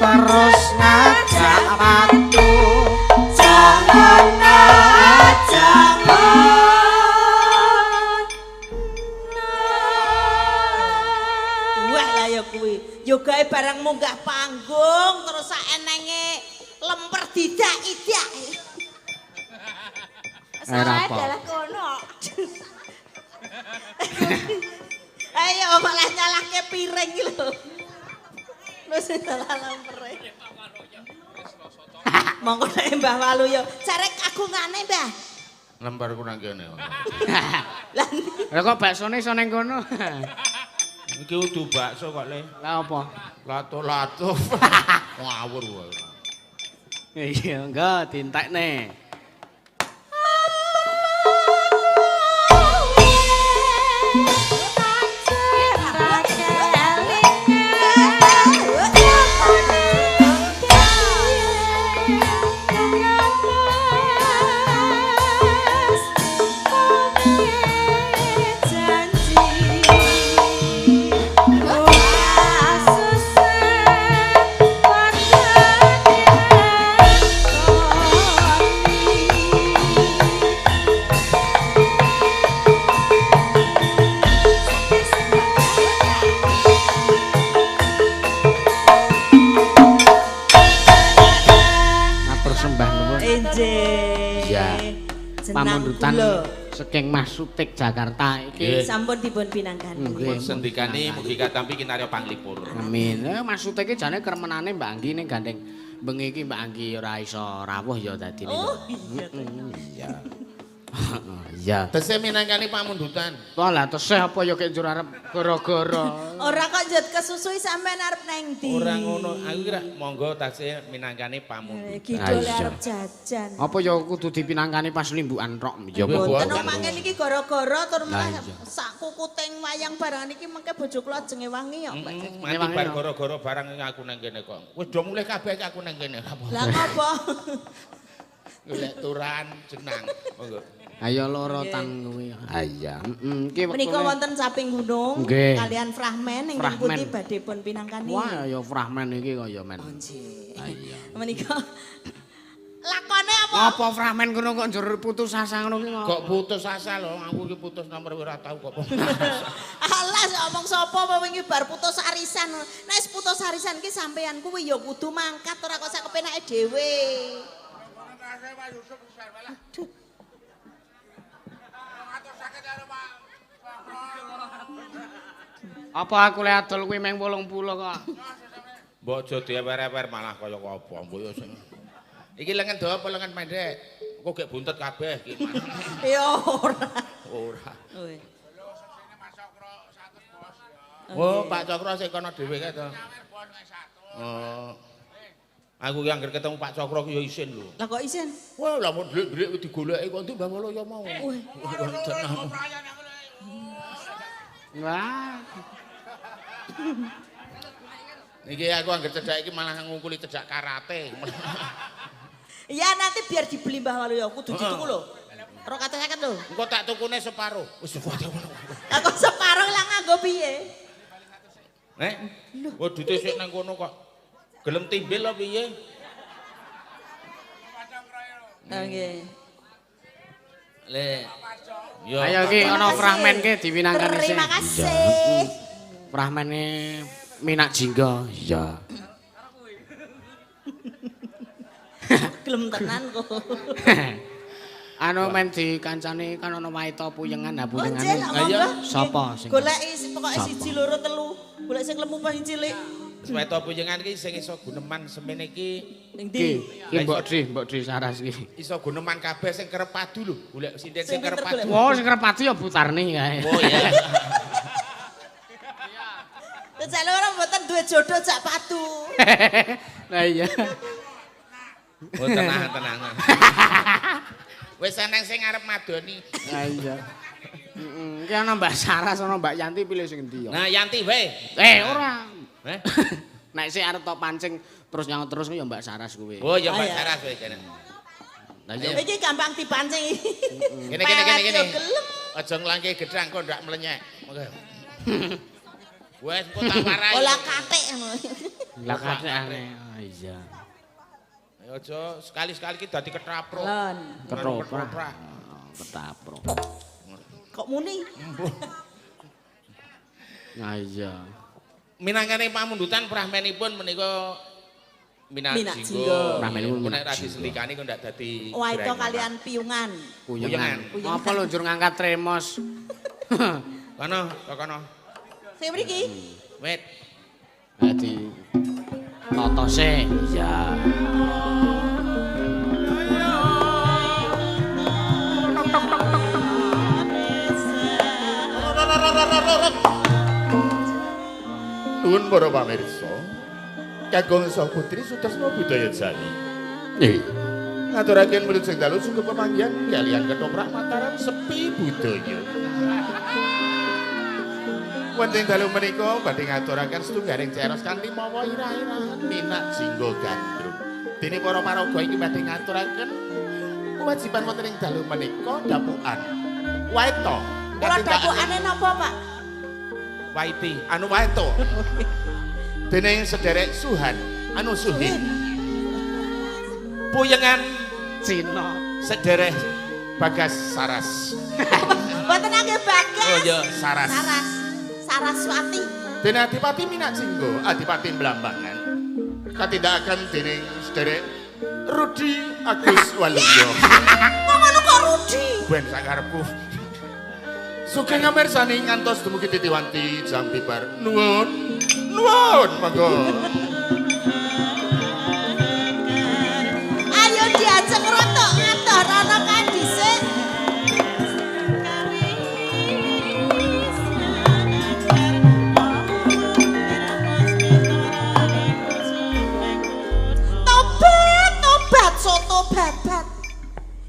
Terus ngajak patu jangan jangan. Wah lah ya kuwi. Yo gawe barang munggah panggung terus sak enenge lemper didak-idak. Salah dalah kono. Ayo malah nyalahke piring iki lho. Wis salah lempere. Monggo nek Mbah Waluyo, jare kagungane Mbah. Lemparku nang kene. Lah Lah kok baksone iso ning kono? Iki udu bakso kok, Le. Lah apa? Lato-lato. Ngawur wae. Iya, enggak dientekne. Pamundutan saking Mas Sutik Jakarta iki sampun dipun pinangkani. Nggih, sendikane mugi katampi kinarya panglipur. Amin. Mas Sutik iki jane kremenane Mbak Anggi ning gandeng bengi iki Mbak Anggi ora iso rawuh ya dadine. Oh iya. Iya. Iya. Tesih minangkani pamundutan. Wah lah tesih apa ya kek njur arep gara-gara. Ora kok njut kesusui sampean arep nang ndi? Ora ngono, aku kira monggo tasih minangkani pamundutan. Kidule arep jajan. Apa ya kudu dipinangkani pas limbukan tok ya mboten. Mangke niki gara-gara tur malah sak kukuting wayang barang niki mengke bojo kula ajenge wangi ya, Mbak. Mati bar gara-gara barang aku nang kene kok. Wis do mulih kabeh aku nang kene. Lah ngopo? Golek turan jenang. Monggo. Ayo loro tan kuwi. Ha iya. Heeh. Iki menika wonten Caping Gunung kalian Fragmen ingkang putih badhe pun pinangkani. Wah ya Fragmen iki kaya men. Nggih. Ha iya. Menika lakone apa? Apa Fragmen kono kok njur putus asa ngono ki? Kok putus asa lho, aku iki putus nomor ora tau kok. Alah omong sapa apa wingi bar putus arisan. Nek wis putus arisan ki sampean kuwi ya kudu mangkat ora kok sak kepenake dhewe. Aduh. Apa aku le adol kuwi meng 80 kok. Mbok aja diewer-ewer malah kaya apa mbok ya sing. Iki lengan dawa apa lengan pendek? Kok gek buntet kabeh iki. Ya ora. Ora. Oh, Pak Cokro sing kono dhewe kae to. Oh. Aku ki anggere ketemu Pak Cokro ki ya isin lho. Lah kok isin? Wah, lah mun dlik-dlik digoleki kok ndi Mbah Waloyo mau. Wah. Iki aku angger cedhak iki malah ngungkuli cedhak karate. Iya nanti biar dibeli Mbah Waluyo kudu dituku lho. 250 lho. Engko tak tukune separo. Wis aku separo lah nganggo piye? Nek, oh duite sik nang kono kok. Gelem timbil apa piye? Nggih. Le. Ayo iki ana fragmen ki diwinangkani sik. Terima kasih. Fragmene Minak Jingga. Iya. Gelem tenan kok. Anu men dikancani kan ana waita puyengan, ha puyengane. Oh, sapa sing goleki pokoke 1 2 3, golek sing lemu paling cilik. Waita puyengan iki sing iso guneman semene iki ning ndi? Iki Mbok Dri Saras iki. Iso guneman kabeh sing kerep padu lho, golek sinden sing kerep padu. Oh, sing kerep padu ya Butarni kae. Oh iya. Cek ora mboten duwe jodoh jak padu. Lah iya. Oh tenang tenang. Wis eneng sing arep madoni. Lah iya. Heeh, iki ana Mbak Saras ana Mbak Yanti pilih sing endi ya? Nah, Yanti wae. Eh, ora. Heh. Nek sik arep tok pancing terus nyaut terus ya Mbak Saras kuwi. Oh, ya Mbak Saras wae kene. Lah iya. Iki gampang dipancing. Kene kene kene kene. Aja nglangke gedhang kok ndak mlenyek. Monggo. Wes kok tak warai. Olah katik ngono. Lah katik aneh. Iya. Aja sekali-sekali ki dadi ketapro. Ketoprak. Ketapro. Kok muni? Nah iya. Minangkane pamundutan prahmenipun menika Minak Jingga. Prahmenipun nek ra disendikani kok ndak dadi. Waita kalian piungan. Puyengan. Apa lho njur ngangkat tremos. Kono, kono. Sing mriki. Wit. Dadi toto sik. Iya. Nuwun para pamirsa, Kakung Sang Putri Sutasma Budaya Jani. Nggih. Ngaturaken wilujeng dalu sungguh pemanggihan kaliyan ketoprak Mataram Sepi Budaya. Wonten dalu menika badhe ngaturaken setunggaling ceros kanthi mawa irah-irahan Minak Jingga Gandrung. Dene para paraga iki badhe ngaturaken kewajiban wonten ing dalu menika dapukan. Waita. Kula dapukane napa, Pak? Waiti, anu waito. Dening sederek Suhan, anu Suhin. Puyengan Cina, sederek Bagas Saras. Mboten angge Bagas. Oh iya, Saras. Saras. Saraswati. Dene Adipati Minak Jingga, Adipati Blambangan. Katindakaken dening sederek Rudi Agus Waluyo. Kok ngono kok Rudi? Ben sakarepku. Sugeng ngamirsani ngantos dumugi titiwanti jam bibar. Nuwun. Nuwun, monggo. Ayo diajeng rotok ngantor ana kae dhisik. Tobat, tobat, soto babat.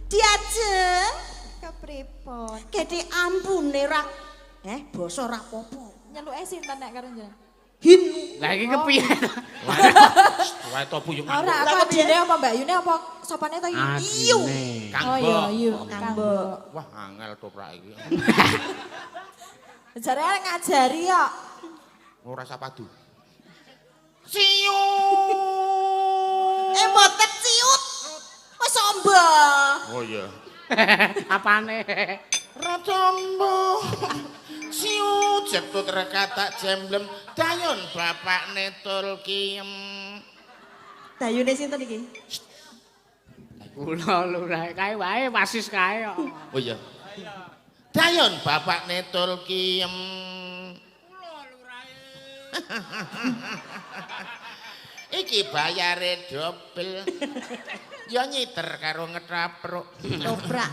Diajeng kepripun? Gedhe ampune ra. Basa ra apa-apa. Nyeluke sinten nek karo njenengan? Hin. Lah iki kepiye? Wae to puyungan. Ora, aku adine apa Mbak Yune apa sopane to iki? Iyu. Kang Oh iya, iya, Kang Mbok. Wah, angel toprak iki. Jare arek ngajari kok. Ora sapadu. Siu. Mboten ciut. Wis ombo. Oh iya. Apane? Ratombo. Siu jetut rekatak jemblem dayun bapakne tul kiem. Dayune sinten iki? Kula lurah kae wae wasis kae kok. Oh iya. Dayun bapakne tul kiem. Kula lurahe. Iki bayare dobel. Ya nyiter karo ngetrapruk. Toprak.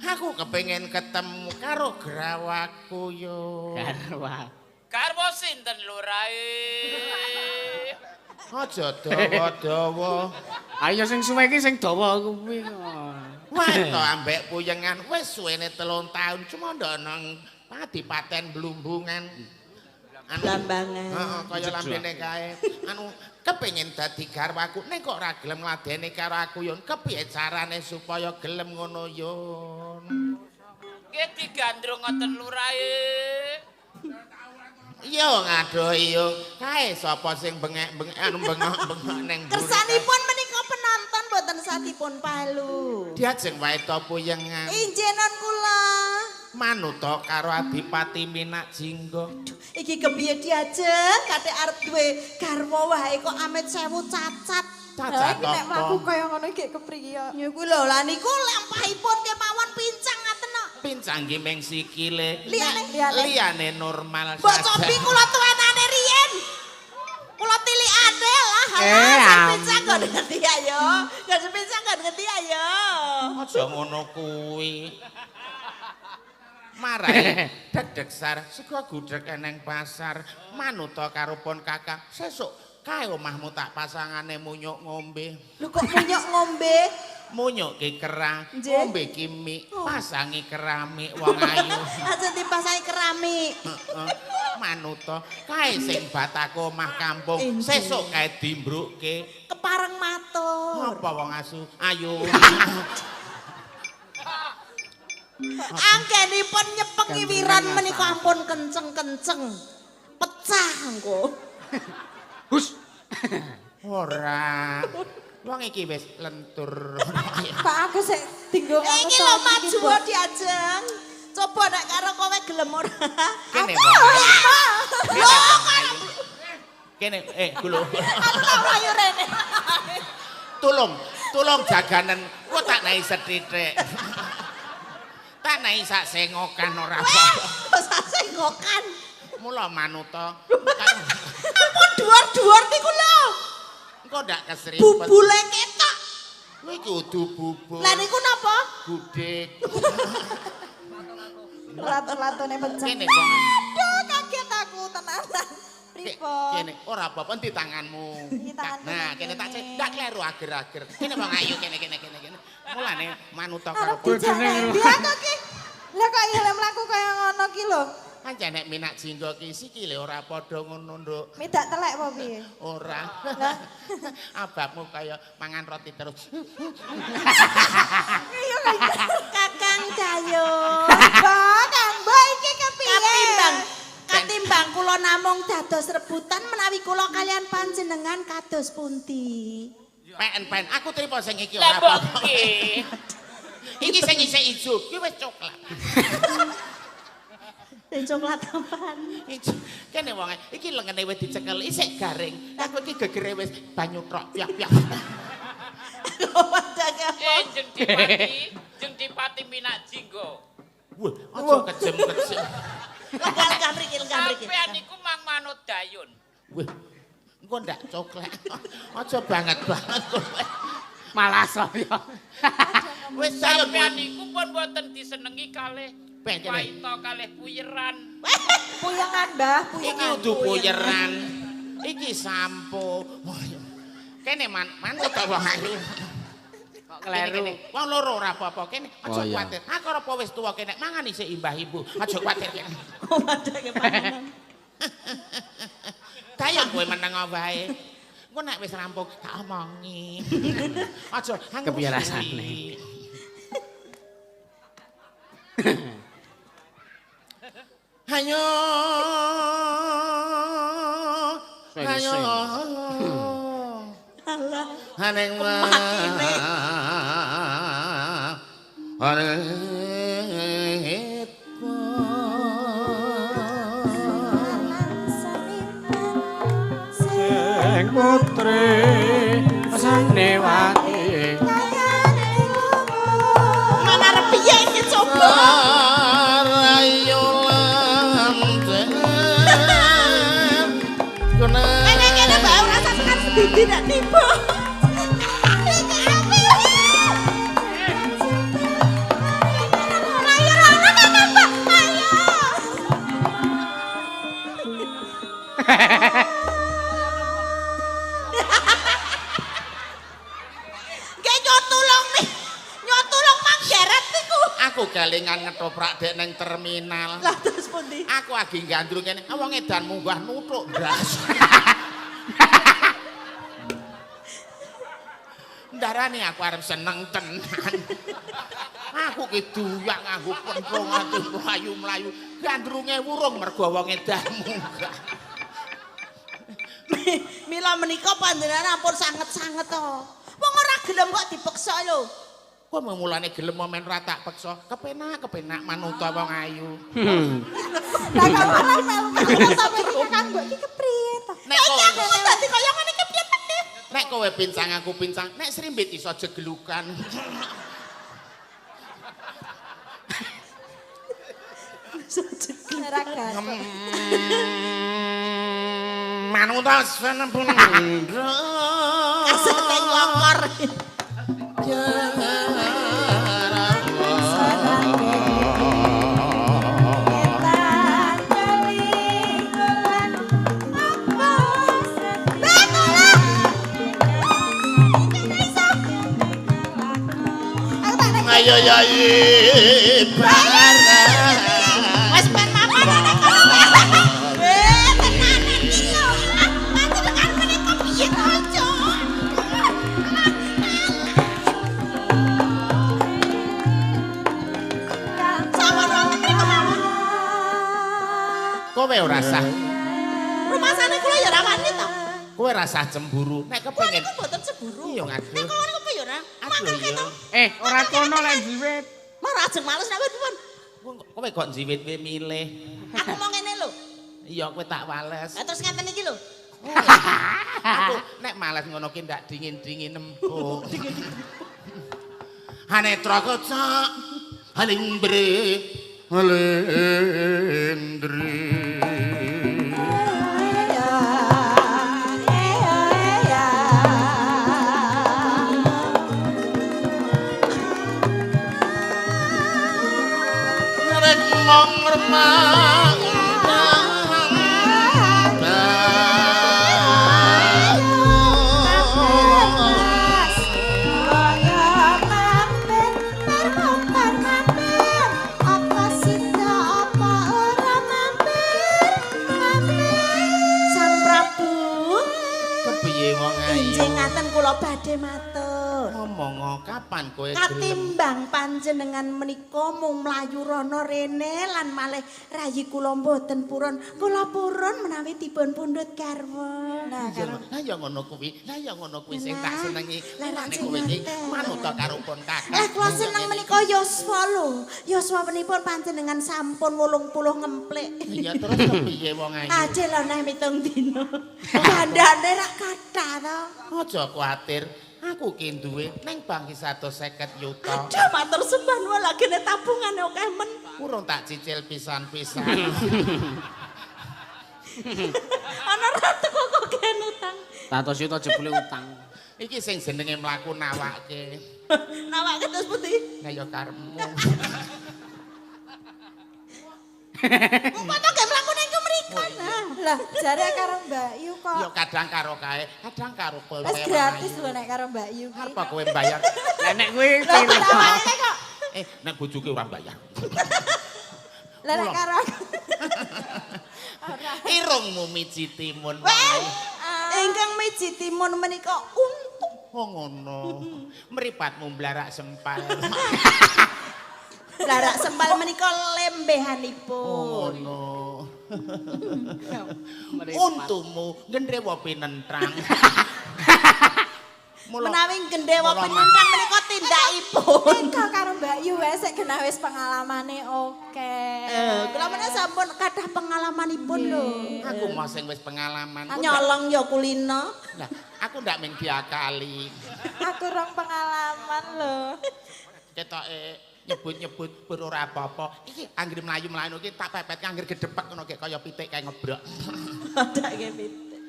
Aku kepengin ketemu karo grawaku yo. Garwa. Garwa sinten lurahe? Aja dawa-dawa. Ayo sing suwe iki sing dawa kuwi. Wah, to ambek puyengan wis suwene 3 taun cuma ndok nang padipaten Blumbungan. Anu Blambangan. Heeh, kaya lambene kae. Anu kepengin dadi garwaku, nek kok ora gelem ngladeni karo aku Yun. Kepiye carane supaya gelem ngono Yun? Nggih digandrung ngoten lurahe. Iya ngadoh iya. Kae sapa sing bengek-bengek anu bengok-bengok ning mburi. Kersanipun menika penonton boten satipun palu. Diajeng wae to puyengan. Injenan kula. Manuta karo Adipati Minak Jingga. Iki kepiye diajeng kate arep duwe garwa wae kok amit sewu cacat. Cacat Lah nek mlaku apa? kaya ngono iki kepriye ya? Ya kuwi lho, lah niku lampahipun kemawon pincang ngaten kok. Pincang ki meng sikile. Liyane? Liyane normal Mbok cobi kula tuwenane riyen. Kula tilikane lah. Sing pincang kok ngerti ayo. Kok sing pincang kok ngerti ayo. Aja ngono kuwi. Marai dedeg sar sego gudheg eneng pasar manuta karo pon kakak sesuk kae omahmu tak pasangane munyuk ngombe. Lho kok munyuk ngombe? Munyuk ki kerang, Nggih. ngombe ki mik, pasangi keramik wong ayu. Aja dipasangi keramik. Heeh. Manuta kae sing batako omah kampung Injih. sesuk kae dimbrukke. Kepareng matur. Apa wong asu? Ayo. Anggenipun nyepengi wiran menika ampun kenceng-kenceng. Pecah engko. Hus. Ora. Wong iki wis lentur. Kok aku sik dinggo ngono Iki to, lho iki, maju Mbok. diajeng. Coba nek karo kowe gelem ora? Kene wong ayu. Kene wong ayu. Kene gulu. Aku tak mlayu rene. Tulung, tulung jaganen. Kok tak naik sethithik. Tak naik sak sengokan ora apa-apa. Kok sak sengokan. Mula manuta. Ampun dhuwur-dhuwur niku lho. Engko ndak kesripet. Bubule ketok. Kuwi kudu bubur. Lah niku napa? Gudeg. Lato-latone pecah. Kene wong. Aduh, kaget aku tenanan. Pripun? Kene ora apa-apa di tanganmu. Iki tanganku Nah, nang kene tak kene. ndak kleru ager-ager. Kene wong ayu kene kene kene kene. Mulane manuta karo Arep dijalan dia kok ki. Lah kok iya mlaku kaya ngono ki lho. Pancen nek Minak Jingga ki sikile ora padha ngono, Nduk. Midak telek apa piye? Ora. Ababmu kaya mangan roti terus. Iya kaya Kakang Dayo. Mbak, Kang Mbak iki kepiye? Katimbang katimbang kula namung dados rebutan menawi kula kalian panjenengan kados pundi? Pen-pen, aku trimo sing iki Lah ora mbok apa-apa. nggih. Iki sing isih ijo, ki wis coklat. Sing coklat apaan? Ijo. Kene wonge, iki lengene wis dicekel, isih garing. Aku iki gegere wis banyu trok piak-piak. Jeng Dipati, Jeng Dipati Minak Jingga. Wah, aja kejem-kejem. Lenggah mriki, lenggah mriki. Sampeyan niku mang manut dayun. Wah, engko ndak coklat. Aja banget banget kowe. Malah saya. Wis ayo Sampeyan niku pun boten disenengi kalih Ben, kene. Waita kalih puyeran. Puyengan, Mbah, Iki puyengan. udu puyeran. Iki sampo. Wah, Kene man, manut ta wong ayu. Kok Kene, kleru. kene. Wong loro ora apa-apa kene. Aja Oh, iya. kuwatir. Aku ora apa wis tuwa kene mangan isih imbah ibu. Aja kuwatir kene. Oh, padake panganan. Dayo kowe meneng wae. Engko nek wis rampung tak omongi. Aja Kepiye rasane? Hayo. Hayo. Alah. Haneng Kemakine. Sing putri Sanewati. Mana arep piye iki coba? Kene kene bae ora sasekan sedidi nek tiba. Ayo rono Kakang Mbak, ayo. Nggih nyo tulung nih. Nyo tulung mang geret niku. Aku kegalengan ngetoprak dek neng terminal. Lah terus pundi? Aku agi gandrung kene, wong edan munggah nuthuk ndras. Ndarane aku arep seneng tenan. Aku ki duyak nganggo penthung ati mlayu-mlayu. Gandrunge wurung mergo wong edan munggah. Mila menika panjenengan ampun sanget-sanget to. Wong ora gelem kok dipeksa lho. Kowe mulane gelem men ora tak peksa. Kepenak-kepenak manuta wong ayu. Lah kok malah melu-melu sampe iki Kakang mbok iki kepriye to? Nek kowe Aku dadi kaya ngene iki piye to? Nek kowe pincang aku pincang, nek srimbit iso jegelukan. Ora gathuk. Manuta seneng Kasete nglokor. Etan kelingulan apa sedih. Aku tak nek Ayo yai barang. Wis ben mapan ana kono. Eh, tenanan iki lho. Panjenengan menika piye to, Cuk? Sampun wonten mriku mawon. Kowe ora sah, Rumasane kula ya ora wani to. kowe ora sah cemburu. Nek Kula kepengin niku mboten cemburu. Iya, ngaduh. Nek kula niku piye ora? Aduh, Mangkel iya. keto. Ora kono lek jiwit. Marah ajeng males nek pun. Kowe kok njiwit kowe milih. Aku mau ngene lho. Iya, kowe tak wales. Lah terus ngeten iki lho. Aku nek males ngono ki ndak dingin-dingin empuk. Hanetra kocak halingbre halindri. Ya, ya. Ngrek ngong remang. Sang Prabu, Kepiye wong ayu? injing ngaten kula badhe matur. Ngomong kapan kowe gelem? Katimbang panjenengan menika mung mlayu rono rene lan malih rayi kula mboten purun. Kula purun menawi dipun pundhut garwa. Nah, karo Lah ya ngono kuwi, lah ya ngono kuwi sing tak senengi. Lah, Mulane lajeng kowe iki ngaten. manut karo pun kakak. Lah kula seneng menika yuswa lho. Yuswa menipun panjenengan sampun 80 ngemplik. Iya terus kepiye wong ayu? Aje lho neh 7 dina. Gandane rak kathah to. Aja kuwatir, aku ki duwe ning bank 150 yuta. Aduh matur sembah nuwun lagene tabungane akeh men. Urung tak cicil pisan-pisan. Ana ra teko kok gen utang. 100 yuta jebule utang. Iki sing jenenge mlaku nawake. Nawake terus pundi? Lah ya karepmu. Engko to gak mlaku ning mriku nah. Lah, jare karo Mbak Yu kok. Ya kadang karo kae, kadang karo kowe. Wis gratis lho nek karo Mbak Yu ki. Apa kowe mbayar? Lah nek kuwi Lah tawane kok. Nek bojoke ora mbayar. Lah nek karo aku. Irungmu miji timun. Weh, ingkang miji timun menika untung. Oh ngono. Mripatmu blarak sempal. Blarak sempal menika lembehanipun. Oh ngono. Untumu gendrewa pinentrang. Menawi gendhewa pinentrang menika tindakipun. Nek karo Mbak Yu wae sik genah wis pengalamane oke. Kula menika sampun kathah pengalamanipun lho. Aku mau sing wis pengalaman. Nyolong ya kulino. Lah, aku ndak mung diakali. Aku rong pengalaman lho. Ketoke nyebut-nyebut pur ora apa-apa. Iki anggere mlayu-mlayu iki tak pepet anggere gedhepek ngono kaya pitik kae ngebrok. Padake pitik.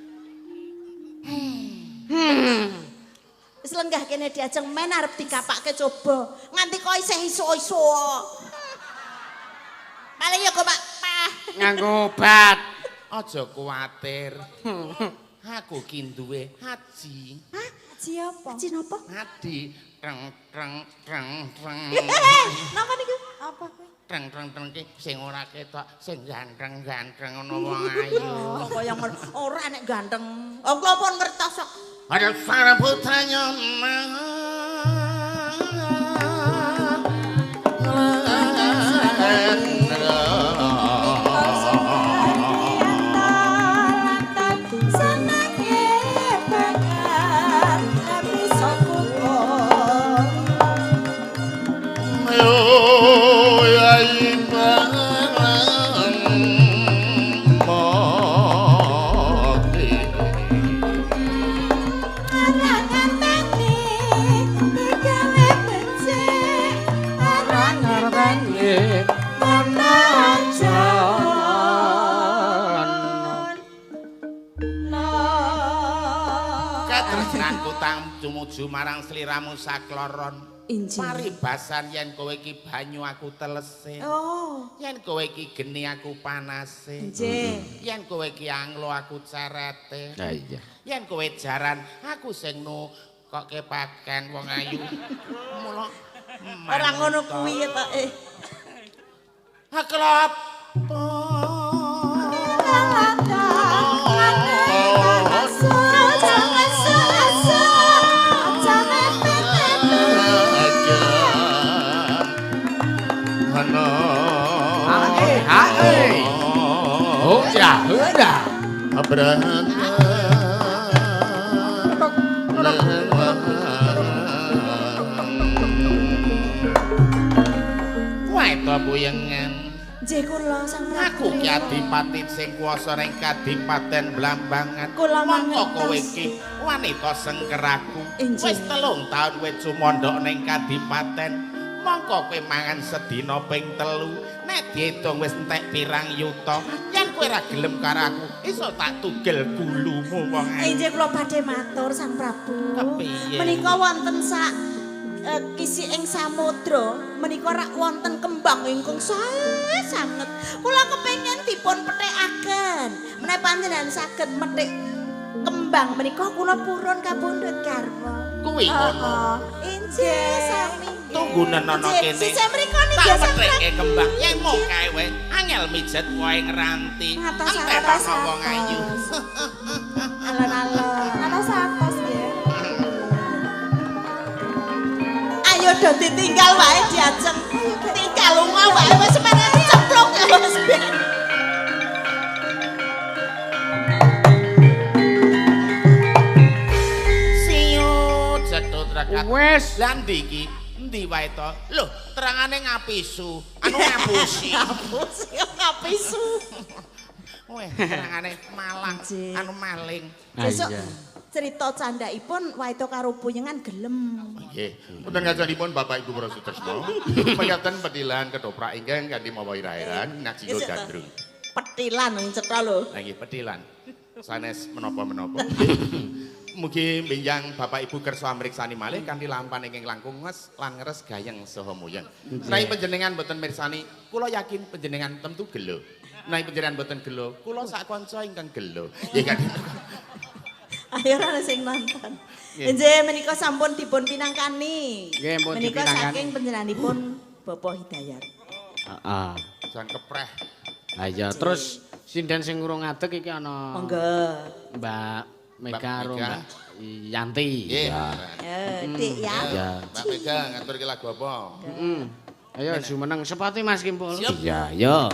Wis lenggah kene diajeng men arep dikapake coba. Nganti kok isih iso-iso. Paling ya kok Pak. Nganggo obat. Aja kuwatir. Aku ki duwe haji. Hah? Haji apa? Haji napa? Adi. Treng treng treng treng. Napa niku? Apa kuwi? Treng-treng-treng ki sing ora ketok, sing ganteng-ganteng ngono wong ayu. Kok kaya ngono. Ora nek ganteng. Oh, kula pun ngertos kok. Ada sang putranya. Tumuju marang sliramu sakloron. Paribasan yen kowe iki banyu aku telese. Oh. Yen kowe iki geni aku panase. Nggih. Yen kowe iki anglo aku carete. Ha iya. Yen kowe jaran aku sing nu kok kepaken wong ayu. Mula ora ngono kuwi ya ta. Haklop. Oh ya, udah. Wae to buyengan. Nggih kula Sang Prabu. Aku ki adipati sing kuwasa ning Kadipaten Blambangan. Mongko kowe iki wanita sengkeraku. Wis 3 taun kowe cumandhak ning Kadipaten. Mongko kowe mangan sedina ping 3. Nek diitung wis entek pirang yuta. Yen kowe ora gelem karo aku, iso tak tugel gulumu wong ayu. Inggih kula badhe matur Sang Prabu. Kepiye? Menika wonten sak kisi ing samudra, menika rak wonten kembang ingkang sae sanget. Kula kepengin dipun pethikaken. Menawi panjenengan saged methik kembang menika kula purun kapundhut garwa. Kuwi ngono. Inggih sami. Tunggunen ana kene. Sisih mriko niki tak methike kembang. Yen mung kae wae angel mijet wae ngranti. Entek ana wong ayu. Alon-alon. Atos-atos nggih. Ayo do ditinggal wae diajeng. Tinggal lunga wae wis semene cemplung wis ben. Siyo cetut rekat. Wis. Lah ndi iki? Endi wae to? Lho, terangane ngapisu. Anu ngapusi. Ngapusi, ngapisu. Weh, terangane malang, anu maling. Sesuk cerita candhaipun Waito karo Puyengan gelem. Nggih. Wonten kacanipun Bapak Ibu para sutresna, mekaten petilan ketoprak ingkang kanthi mawa ira-iran Najinggo Gandrung. Petilan sing cetha lho. Lah nggih, petilan. Sanes menapa-menapa. Mugi benjang Bapak Ibu kersa mriksani malih kanthi lampahan ingkang langkung nges lan ngeres gayeng saha muyeng. Menawi panjenengan boten mirsani, kula yakin panjenengan tentu gelo. Menawi panjenengan boten gelo, kula sak kanca ingkang gelo. Nggih kan. Ayo ora sing nonton. Nggih menika sampun dipun pinangkani. Nggih pun menika dipinangkani. Saking panjenenganipun Bapak Hidayat. Heeh. Jan kepreh. Lah iya, terus sinden sing urung ngadeg iki ana. Monggo. Mbak Mega karo Mbak Yanti. Nggih. Ya, Dik ya. Ya. Mbak Mega ngaturke lagu apa? Heeh. Ayo jumeneng sepati Mas Kimpul. Iya, yo.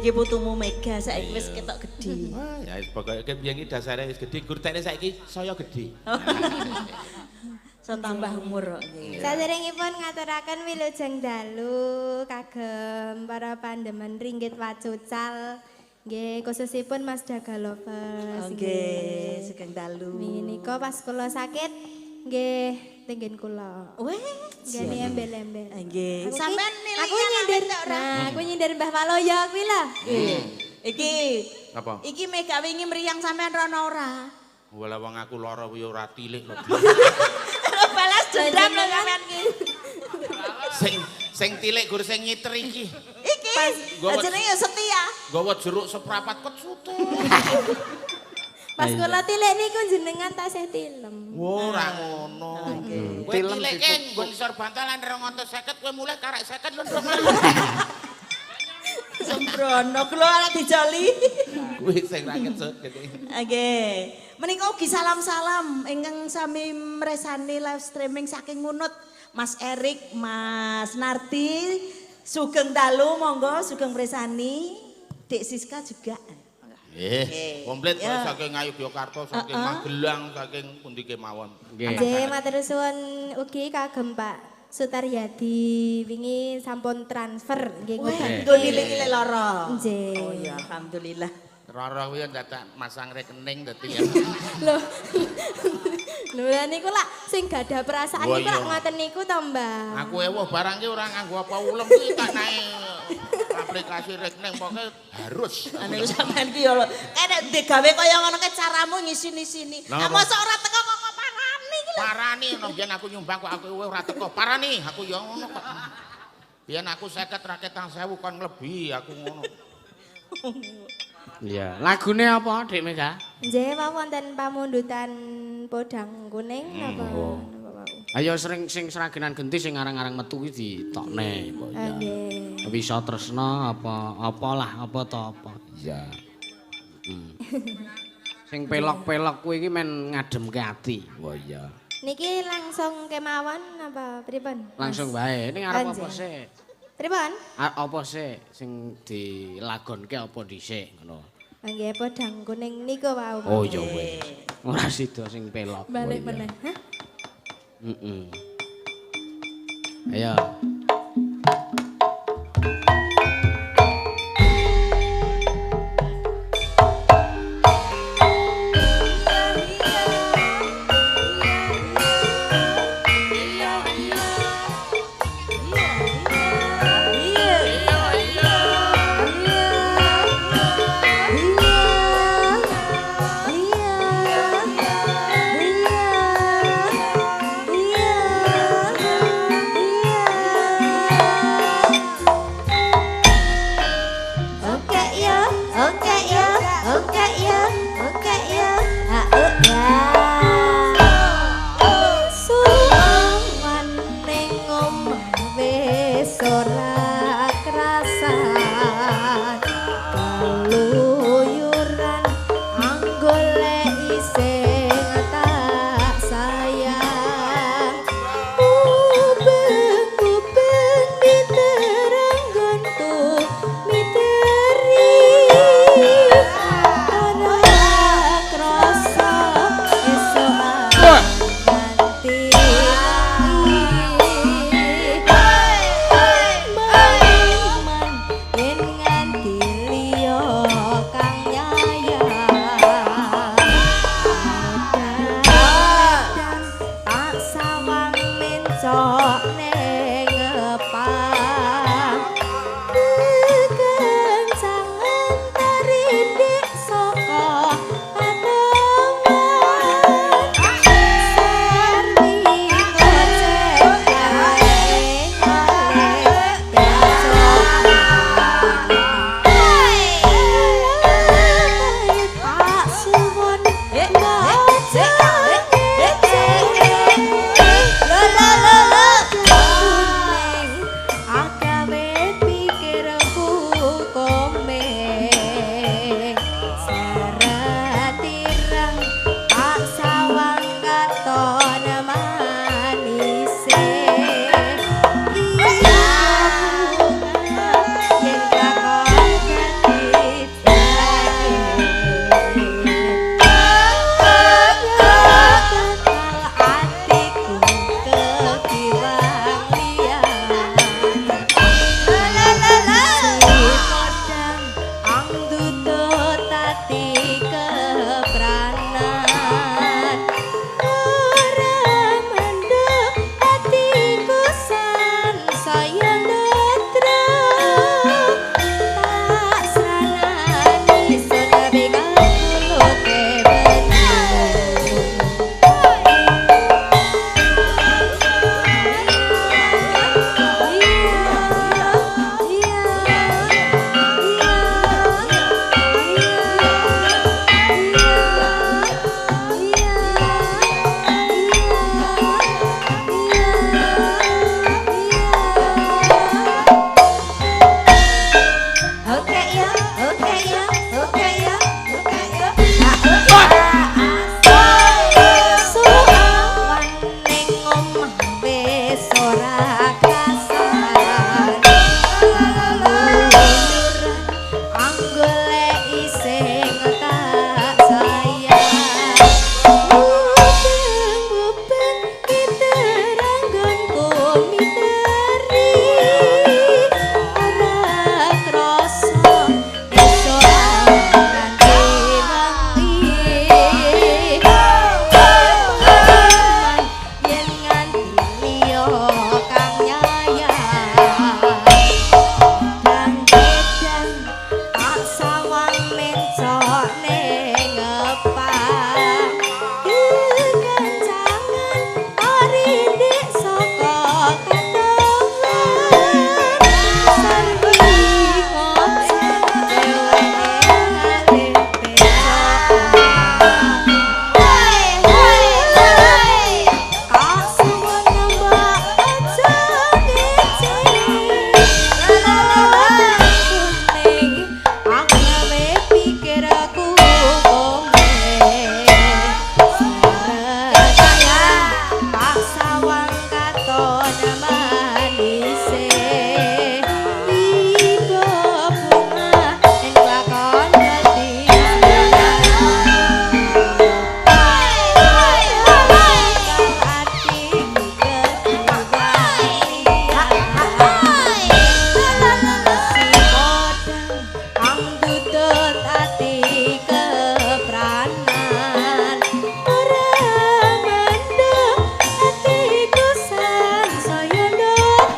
Iki putumu Mega saiki wis ketok gedhe. Wah, ya wis pokoke biyen iki dasare wis gedhe, gurtene saiki saya gedhe. So tambah umur kok nggih. Saderengipun ngaturaken wilujeng dalu kagem para pandemen ringgit wacucal. Nggih, khususipun Mas Dagalovers. Nggih, sugeng dalu. Menika pas kula sakit Nggih, tenggen kula. Weh, nggene embel-embel. Nggih. Sampeyan niliki aku nyindir. Nah, aku nyindir Mbah Maloyo kuwi lho. Nggih. Iki. Apa? Iki mega wingi mriyang sampean rono ora? Wala wong aku lara kuwi ora tilik lho. Balas dendam lho sampean iki. Sing tilik gur sing nyiter iki. Iki. Jenenge ya setia. Nggawa jeruk seprapat kecute. Pas kula tilik niku jenengan tasih tilem. Ora ngono. Kowe tilik ke nggon isor bantalan 250 kowe mulih karek 50 lho. Sembrono kula ora dijoli. Kuwi sing ra kecut gede. Nggih. Menika ugi salam-salam ingkang sami mresani live streaming saking Ngunut Mas Erik, Mas Nardi, sugeng dalu monggo sugeng mresani. Dik Siska juga. Nggih, komplit saking Ngayogyakarta, saking Magelang, saking pundi kemawon. Nggih, matur suwun ugi kagem Pak Sutaryadi wingi sampun transfer nggih nggo nilik-nilik lara. Nggih. Oh ya alhamdulillah. Rara kuwi ndadak masang rekening dadi ya. Lho. Lho lha niku lak sing gadah perasaan niku lak ngoten niku to, Mbak. Aku ewuh barang ki ora nganggo apa ulem ki tak nae aplikasi rekening pokoke harus. Anu sampean ki yo kene digawe kaya ngono ke caramu ngisini-sini. Ah mosok ora teko kok parani ki lho. Parani ono biyen aku nyumbang kok aku ora teko. Parani aku yo ngono kok. Biyen aku 50 raketang 1000 kon nglebihi aku ngono. Iya, lagune apa Dik Mega? Nggih, wau wonten pamundutan podang kuning napa? Ayo sering sing sragenan genti sing arang-arang metu kuwi ditokne apa ya. Nggih. Wisa tresna apa apalah apa to apa. Iya. Sing pelok-pelok kuwi iki men ngademke ati. Wah iya. Niki langsung kemawon apa pripun? Langsung wae. Ning arep apa sik? Pripun? Apa sik sing dilagonke apa dhisik ngono. Nggih podang kuning niku wau. Oh ya wis. Ora sida sing pelok. Balik meneh. Hah? Heeh. Ayo. Iya.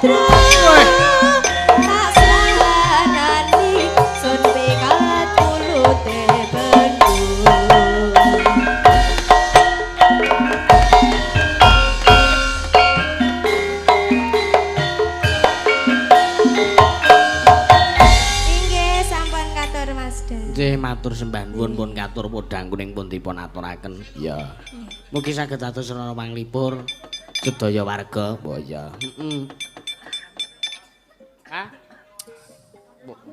samudra tak selanani sun pikat kulute bendu. Inggih sampun katur Mas Den. Nggih matur sembah nuwun pun katur podhang kuning pun dipun aturaken. Iya. Mugi saged dados sarana panglipur sedaya warga. Oh iya. Heeh. Hah?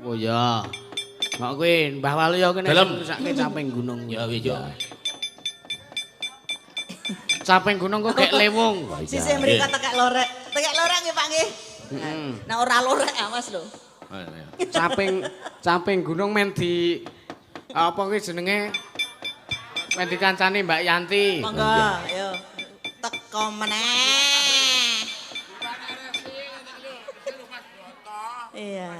Oh iya. Kok kuwi Mbah Waluyo kene ngrusake caping gunung. Ya iya. Caping gunung kok gek lewung. Sisih mriko tekek lorek. Tekek lorek nggih Pak nggih. Nah ora lorek awas lho. Caping gunung men di apa kuwi jenenge? Men dikancani Mbak Yanti. Monggo, ayo. Teko meneh. Iya.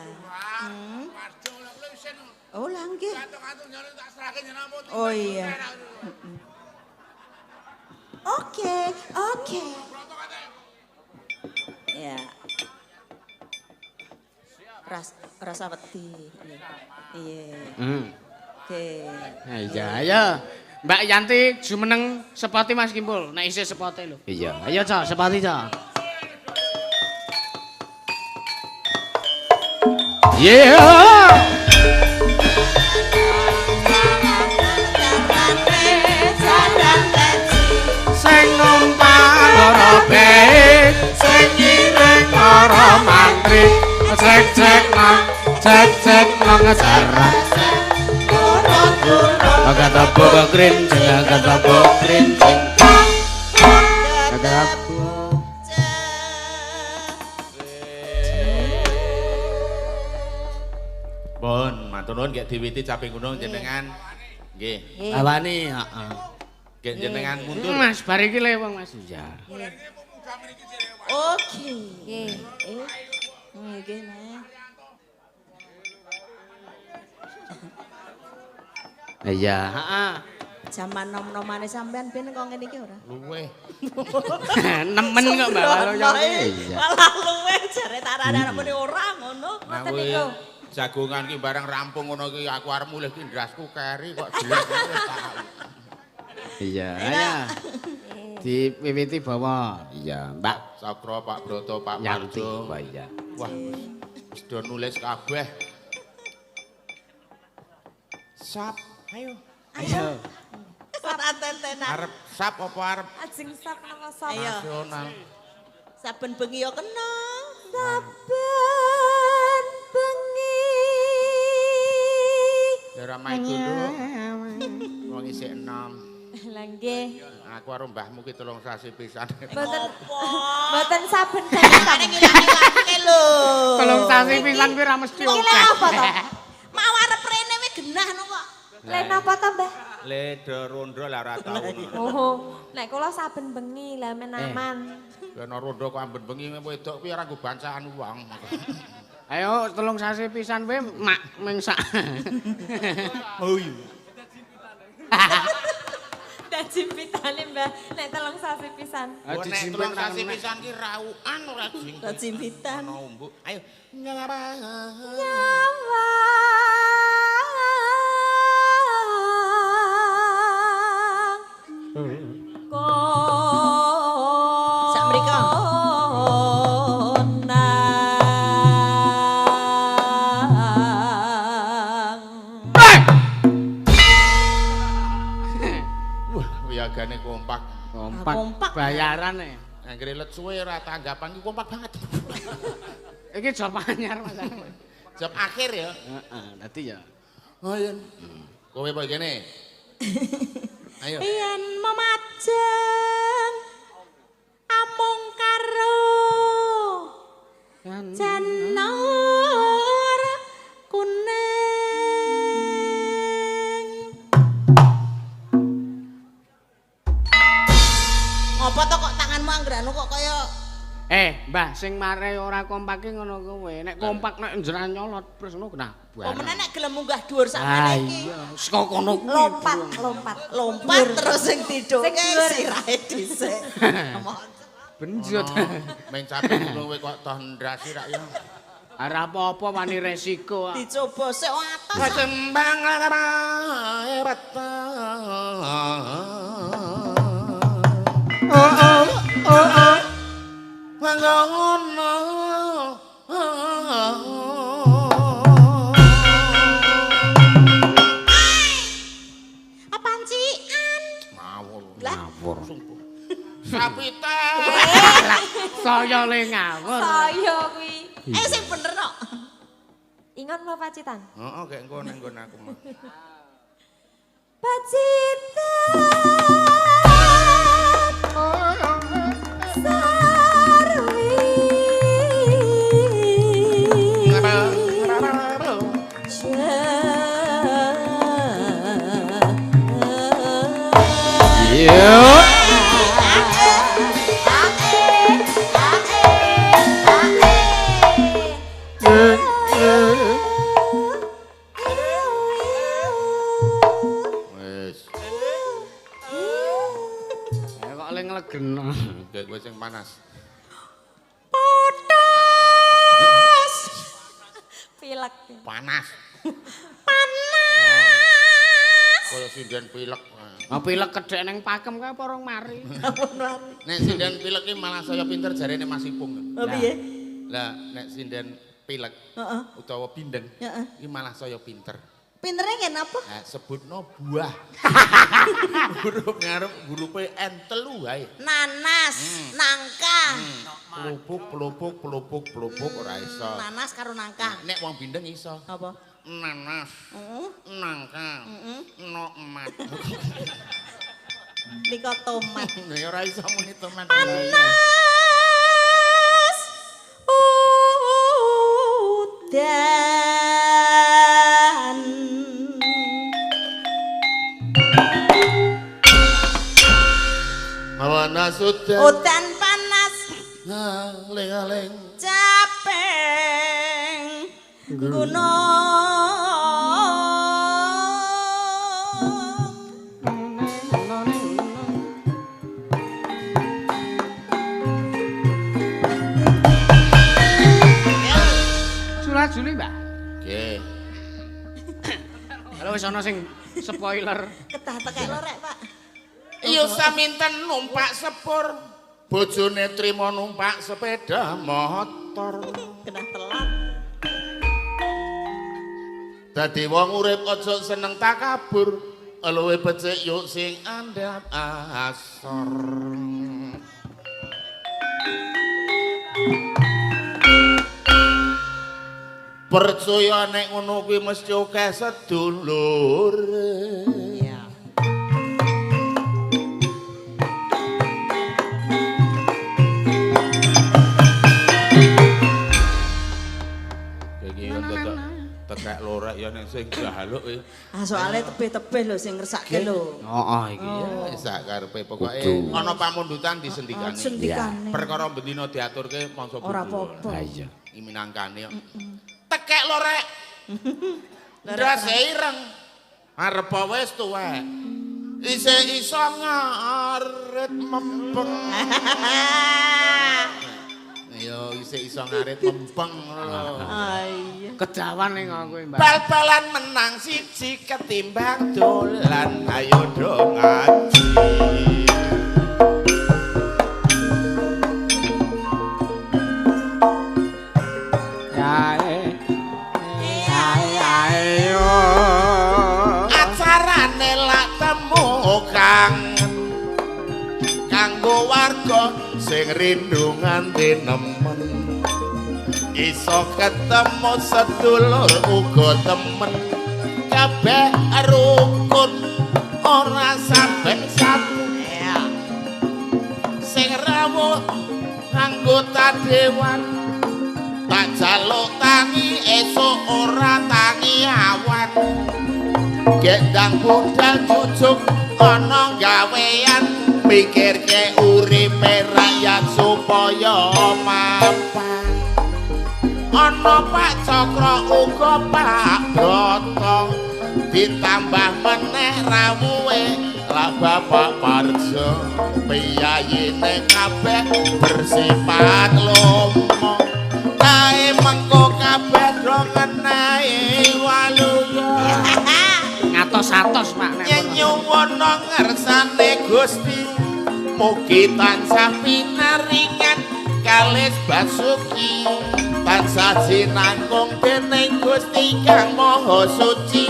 Oh, lah nggih. Oh iya. Oke, oke. Ya. Rasa wedi. Iya. Oke. Iya, ayo. Mbak Yanti jumeneng sepati Mas Kimpul, nek isih sepate lho. Iya, ayo Cok, sepati Cok. Yeah. Sing numpak ora bae, sing ngiring ora mantri, cek-cek nang, cek-cek nang sarang. Kata bok krincing, kata bok krincing, kata bok. Pun, matur nuwun gek diwiti caping gunung jenengan. Nggih. Awani, heeh. Gek jenengan mundur. Mas, bar iki lewong Mas. Iya. Oke. Nggih. Nggih, Mas. Iya, heeh. Jaman nom-nomane sampean ben kok ngene iki ora? Luweh. Nemen kok Mbak Waluyo. Iya. Malah luweh jare tak arane muni ora ngono. Ngoten niku. Jagongan ki barang rampung ngono ki aku arep mulih ki ndrasku keri kok jelek wis tau. Iya, ayo. Diwiwiti bawa. Iya, Mbak Cakra, Pak Broto, Pak Yanti. Marjo. Wah, iya. Wah, wis do nulis kabeh. Sap, ayo. Ayo. Ora tentenan. Arep sap apa arep Ajeng sap napa sap? Ayo. nasional? Saben bengi ya kena. Saben bengi. Ya ora maido nduk. Wong isih enom. Lah nggih. Aku karo mbahmu ki 3 sasi pisan. Mboten Opo? mboten saben bengi. Kane ngilang-ngilangke lho. 3 sasi pisan kuwi ora mesti Iki lek akeh. apa to? Mau arep rene wis genah no kok. Lek napa to, Mbah? Le do rondo lah ora tau. Oh, nek kula saben bengi lah men aman. Ben rondo kok amben bengi wedok kuwi ora nggo bancaan wong. Ayo 3 sasi pisan kowe mak ming sak. Oh iya. Dajimpitane, Mbah, nek 3 sasi pisan. Nek 3 sasi pisan ki raukan ora jing. Jimpitan. Ono umbuk. Ayo. Nyawang. Sak mriko. Wah, wiyagane kompak. Kompak. Kompak. Bayaran e. Anggere let suwe ora tanggapan ki kompak banget. Iki job anyar Mas. Job akhir ya. Heeh, dadi ya. Oh iya. Kowe apa kene? Ayo. Yen memajeng amung karo janur kuning. Ngopo to kok tanganmu anggranu kok kaya Mbah, sing mare ora kompak ki ngono kuwi. Nek kompak nek njeran nyolot terus ngono kena. Apa meneh nek gelem munggah dhuwur sakmene iki. Iya, saka kono kuwi. Lompat, lompat. Lompat terus sing Sing tiduke dhuwur. sirahe dhisik. Benjot. Men capek ngono kowe kok toh ndrasi rak ya. Ora apa-apa wani resiko. Dicoba sik atas. Kembang larae peteng. Oh oh oh oh. Ngono. Pancian. Ngawur. Ngawur. Sapite. Saya le ngawur. Saya kuwi. Eh sing bener kok. Ingon mau Pacitan? Heeh, gek engko nang nggon aku mah. Pacitan. Sarwi. Iya. Wis, Kok le nglegeno. gek kowe sing panas. Potos. Pilek. Panas. Panas. Kaya sinden pilek. Ah pilek kedhek ning pakem kae apa rong mari. Ampun mari. Nek sinden pilek ki malah saya pinter jarene Mas Ipung. Oh piye? Lah nek sinden pilek Heeh. utawa bindeng Heeh. iki malah saya pinter. Pintere ngen apa? Nah, sebutno buah. Huruf ngarep hurufe N telu wae. Nanas, nangka. Pelupuk, pelupuk, pelupuk, pelupuk ora iso. Nanas karo nangka. Nek wong bindeng iso. Apa? Nanas, Heeh. nangka, nokmat. Nika tomat. Ya ora iso muni tomat. Panas. Udan. Mawana sudah Udan panas aling-aling. capeng gunung. Jula-juli, Mbak. Nggih. Kalau wis ana sing spoiler. Ketah tekek lorek, Pak. Iya saminten numpak sepur. Bojone trimo numpak sepeda motor. Kena telat. Dadi wong urip aja seneng takabur, luwih becik yuk sing andhap asor. Percaya nek ngono kuwi mesti akeh sedulure. Iya. Iki tekek lorek ya nek sing jaluk iki. Ah soalnya tebih-tebih lho sing ngersake lho. Heeh iki. Ya sak karepe pokoke ana pamundutan disendikane. Sendikane. Perkara bendina diaturke mangsa Ora bodho. apa-apa. Ha iya. Iki minangkane kok. Tekek lorek. Ndase ireng. Arep wis tuwek. Isih iso ngarit mempeng. Ya isih iso ngarit mempeng ngono lho. Ah iya. Kedawan ning aku, Mbak. Bal-balan menang siji ketimbang dolan ayo do ngaji. Ya ayo. Acarane lak temu kangen kanggo warga sing rindu nganti nemen. Iso ketemu sedulur uga temen kabeh rukun ora saben satu. Sing rawuh anggota dewan tak jaluk tangi esuk ora tangi awan. Gendang budal jujuk ana gawean mikirke uripe rakyat supaya mapan. Ana Pak Cakra uga Pak Broto ditambah meneh rawuhe Lah Bapak Parjo piyayine kabeh bersifat lomo. Kae mengko kabeh do ngenahi waluya. Ngatos-atos Pak nek ngono. Nyuwun ngersane Gusti mugi tansah pinaringan kalis basuki tansah jinangkung dening Gusti Kang Maha Suci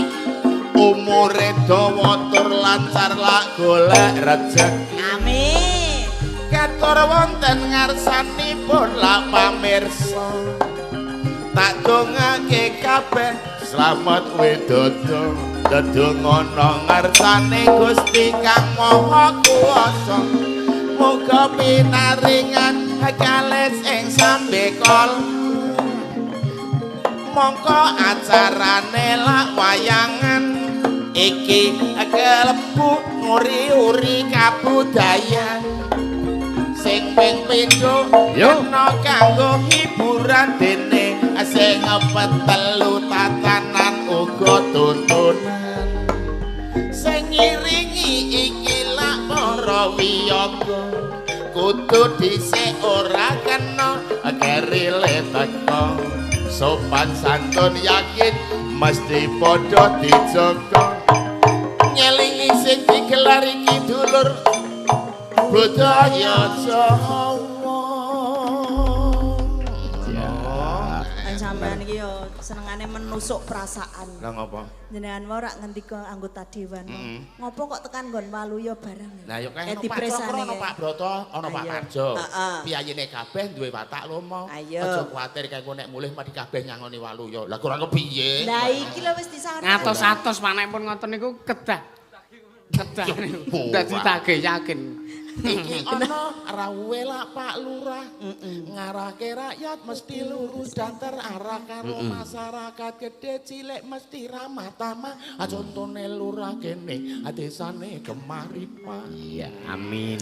umure dawa tur lancar lak golek rejeki. Amin. Katur wonten ngarsanipun lak pamirsa tak dongake kabeh slamet widodo dedonga ngarsane Gusti Kang Maha Kuwasa muga pinaringan kalis ing sambekala mongko acarane lak wayangan iki kelebu nguri-uri kabudayan sing ping pindho kena kanggo hiburan dene sing petelu tatanan uga tuntunan sing ngiringi iki lak para wiyaga kudu dhisik ora kena kerile teka sopan santun yakin mesti padha dijaga ngelingi sing digelar iki dulur budaya Jawa. Ya. Sampeyan iki yo senengane menusuk perasaan. Lah ngopo? Jenengan wae ora ngendika anggota dewan. Ngopo kok tekan nggon Waluya barang? Lah yo kae ono Pak Cokro, ono Pak Broto, ono Pak Parjo. Piyayine kabeh duwe watak lomo. Aja kuwatir kae engko nek mulih mati kabeh nyangoni Waluya. Lah kurang kepiye? Lah iki lho wis disaurake. Ngatos-atos Pak nek pun ngoten niku kedah. Kedah niku. Dadi tagih yakin. Iki ana rawuhe lak Pak Lurah ngarahke rakyat mesti lurus dan terarah karo masyarakat gede cilik mesti ramah tamah. Contone lurah kene desane Gemaripa. Iya, amin.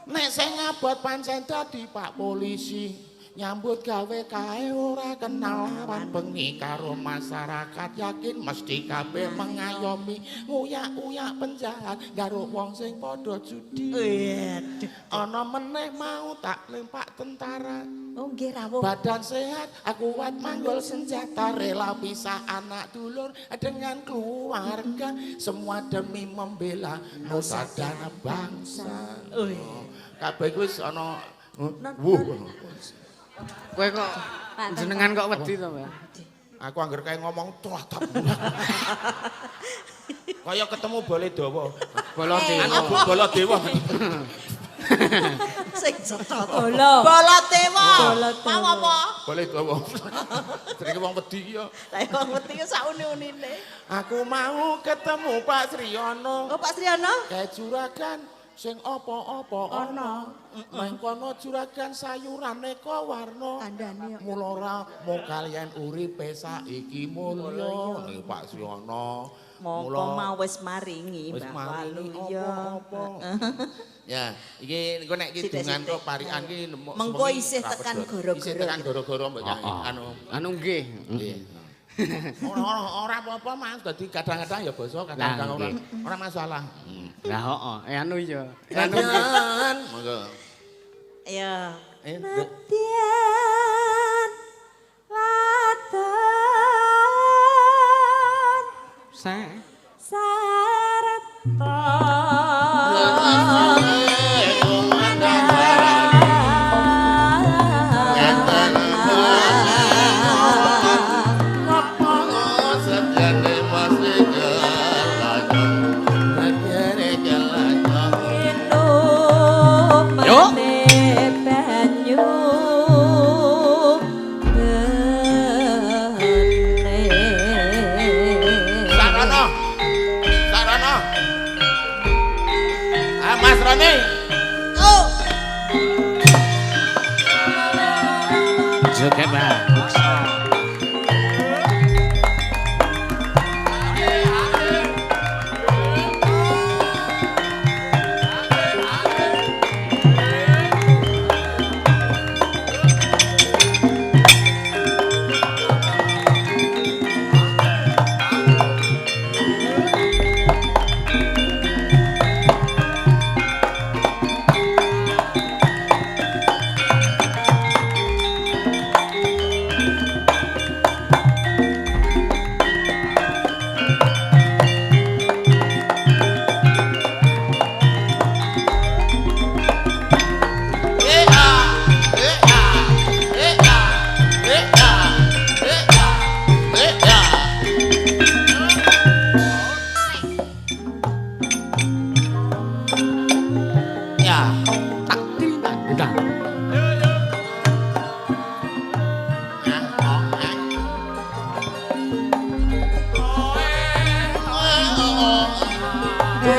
Nek sing ngabot pancen dadi Pak Polisi nyambut gawe kae ora kenal lawan bengi karo masyarakat yakin mesti kabeh mengayomi nguyak-uyak penjahat karo wong sing padha judi. Ana meneh mau tak lempak tentara. Oh nggih rawuh. Badan sehat aku kuat manggul senjata rela pisah anak dulur dengan keluarga semua demi membela nusa dan bangsa. Kabeh wis ana wuh. Kowe kok jenengan kok wedi to, Mbak? Aku angger kae ngomong tlatap. Kaya ketemu Baladewa. Baladewa. Baladewa. Sing cocok. Baladewa. Mau apa? Baladewa. Jenenge wong wedi iki ya. Lah wong wedi sak uni-unine. Aku mau ketemu Pak Sriyono. Oh, Pak Sriyono? Kae juragan sing apa-apa ana. Mengkono juragan sayurane ka warna. Kandhane mula ora mo kalian uripe saiki mulya. Pak Sriyono. Mongko mau wis maringi Mbah Waluya. Ya, iki engko nek kidungan kok parikan iki mengko isih tekan gara-gara. Isih tekan gara-gara mbok anu. Anu nggih. Nggih. Ora apa-apa Mas, dadi kadang-kadang ya basa, kadang-kadang ora masalah. Lah heeh, anu ya. Anu monggo. Ya. Nadyan ladon sarta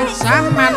Zaman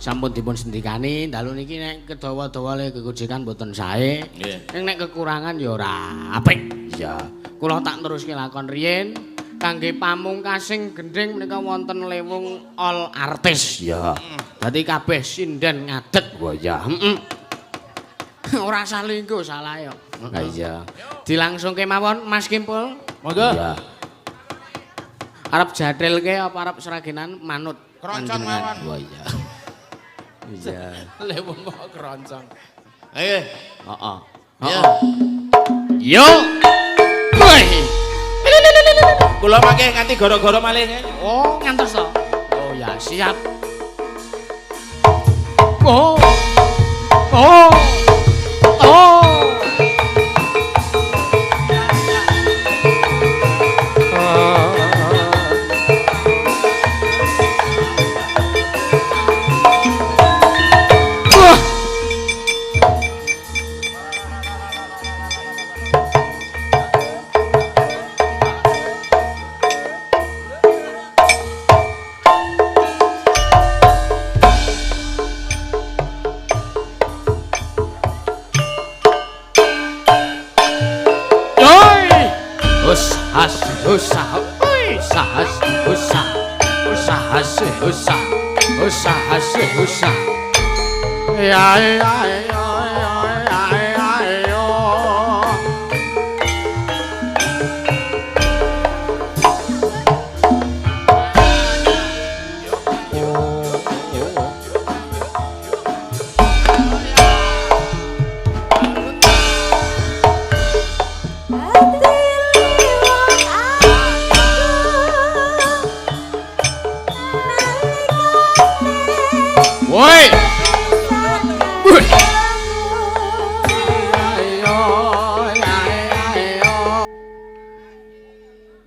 Sampun dipun sendikani dalu niki nek kedawa-dawa le gegojekan mboten sae. Nggih. Ning nek kekurangan ya ora apik. Iya. Kula tak teruske lakon riyin kangge pamungkasing gendhing menika wonten lewung all artis. Ya. Dadi kabeh sinden ngadeg. Wah ya. Heeh. Ora salinggo salah ya. Ha iya. Dilangsungke mawon Mas Kimpul. Monggo. Iya. Arep jathilke apa arep sragenan manut Keroncong panjenengan. mawon. Wah iya. Iya. Lewung kok keroncong. Ayo. Heeh. Ya. Heeh. Yo. Woi. Kula mangke nganti goro-goro malih. Oh, ngantos to. Oh ya, siap. Oh. Oh. Oh. Wah. Yoi. Hus has hus oi sahas hus hus has hus hus has hus. Ya ya ya ya ya ya. Woi. Woi.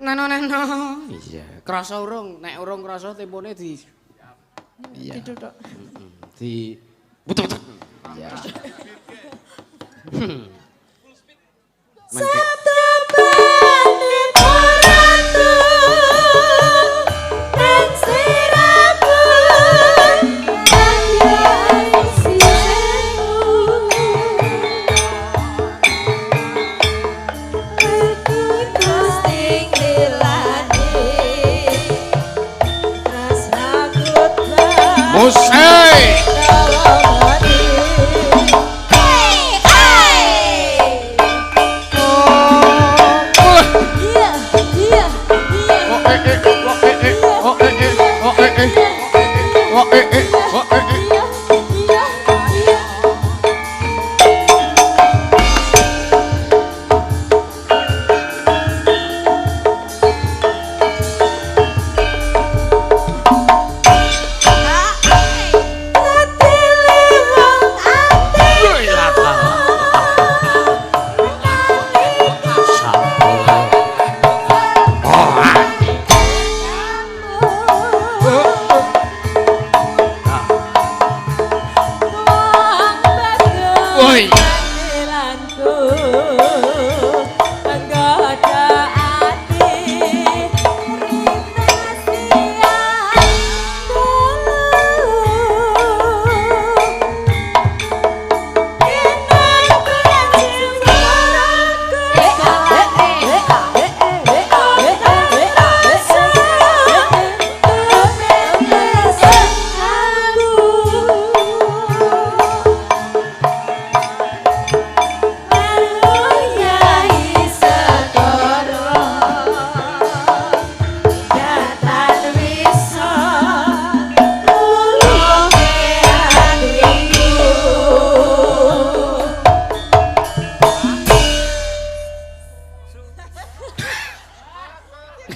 Nano nano. Iya, krasa urung, nek urung krasa tempone di iya. Diduduk. Di betul-betul. Iya. Mangke. Musik. Woi.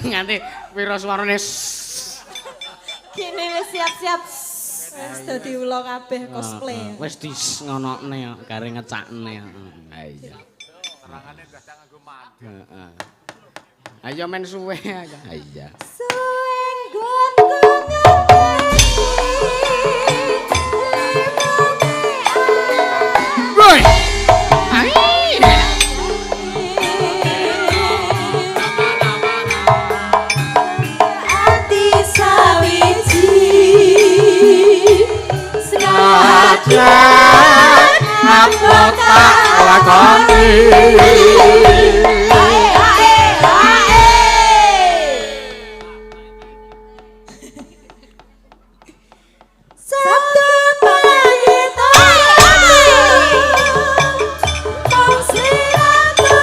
Nganti pira suarane. Kene wis siap-siap. Wis dadi ula kabeh cosplay. Wis di ngonokne kare ngecakne. Ha iya. Serangane dadak nganggo mandek. Heeh. Ayo men suwe aja. Ha iya. Suwe nggonku ngenteni. Woi. Ati sawiji. Lakoni. Ae ae ae. Sabda payita mung sliramu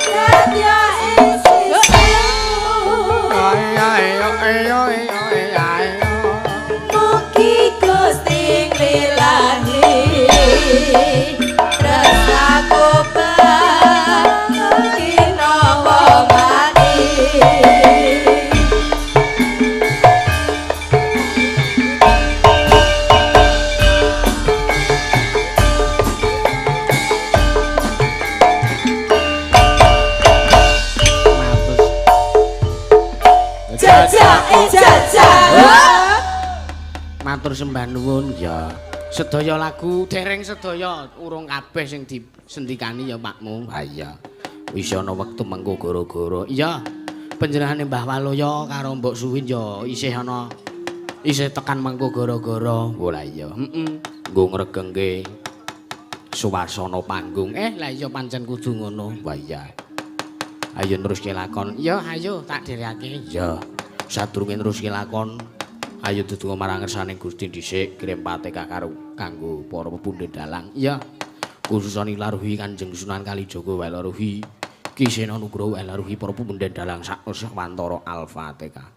dadya ing sisihku. Ayo ayo ayo ayo. Mugi Gusti nglilani tresnaku kinawa mati. Jajak jajak. Matur sembah nuwun ya. Sedaya lagu dereng sedaya urung kabeh sing disendikani ya Pakmu. Ha iya. Wis ana wektu mengko gara-gara. Iya. Panjenengane Mbah Waluya karo Mbok Suwin ya isih ana isih tekan mengko gara-gara. Oh lah iya. Heeh. Nggo ngregengke suasana panggung. Lah iya pancen kudu ngono. Wah iya. Ayo neruske lakon. Iya, ayo tak dherekake. Iya. Sadurunge neruske lakon, ayo dedonga marang ngersane Gusti dhisik kirim Fatihah karo kanggo para pepundhen dalang. Iya. Khususane laruhi Kanjeng Sunan Kalijaga wae laruhi Ki Sena Nugroho wae laruhi para pepundhen dalang sak wantara. Al-Fatihah.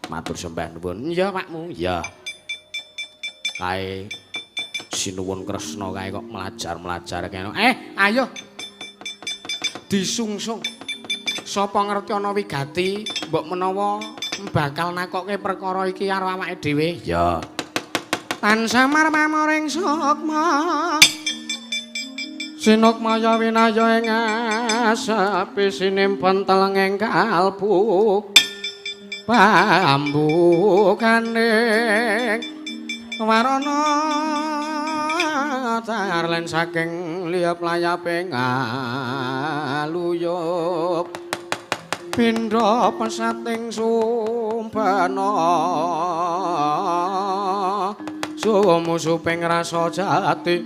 Matur sembah nuwun. Iya, Pakmu. Iya. Kae sinuwun Kresna kae kok mlajar-mlajar kene. Ayo. Disungsung. Sapa ngerti ana wigati, mbok menawa bakal nakokke perkara iki karo awake dhewe. Ya. Tan samar pamoring sukma. Sinukmaya winaya ing asepi sinimpen telenging kalbu. Bambu kaning warana tarlen saking liyap layaping aluyup. Pindha pesating sumbana sumusuping rasa jati.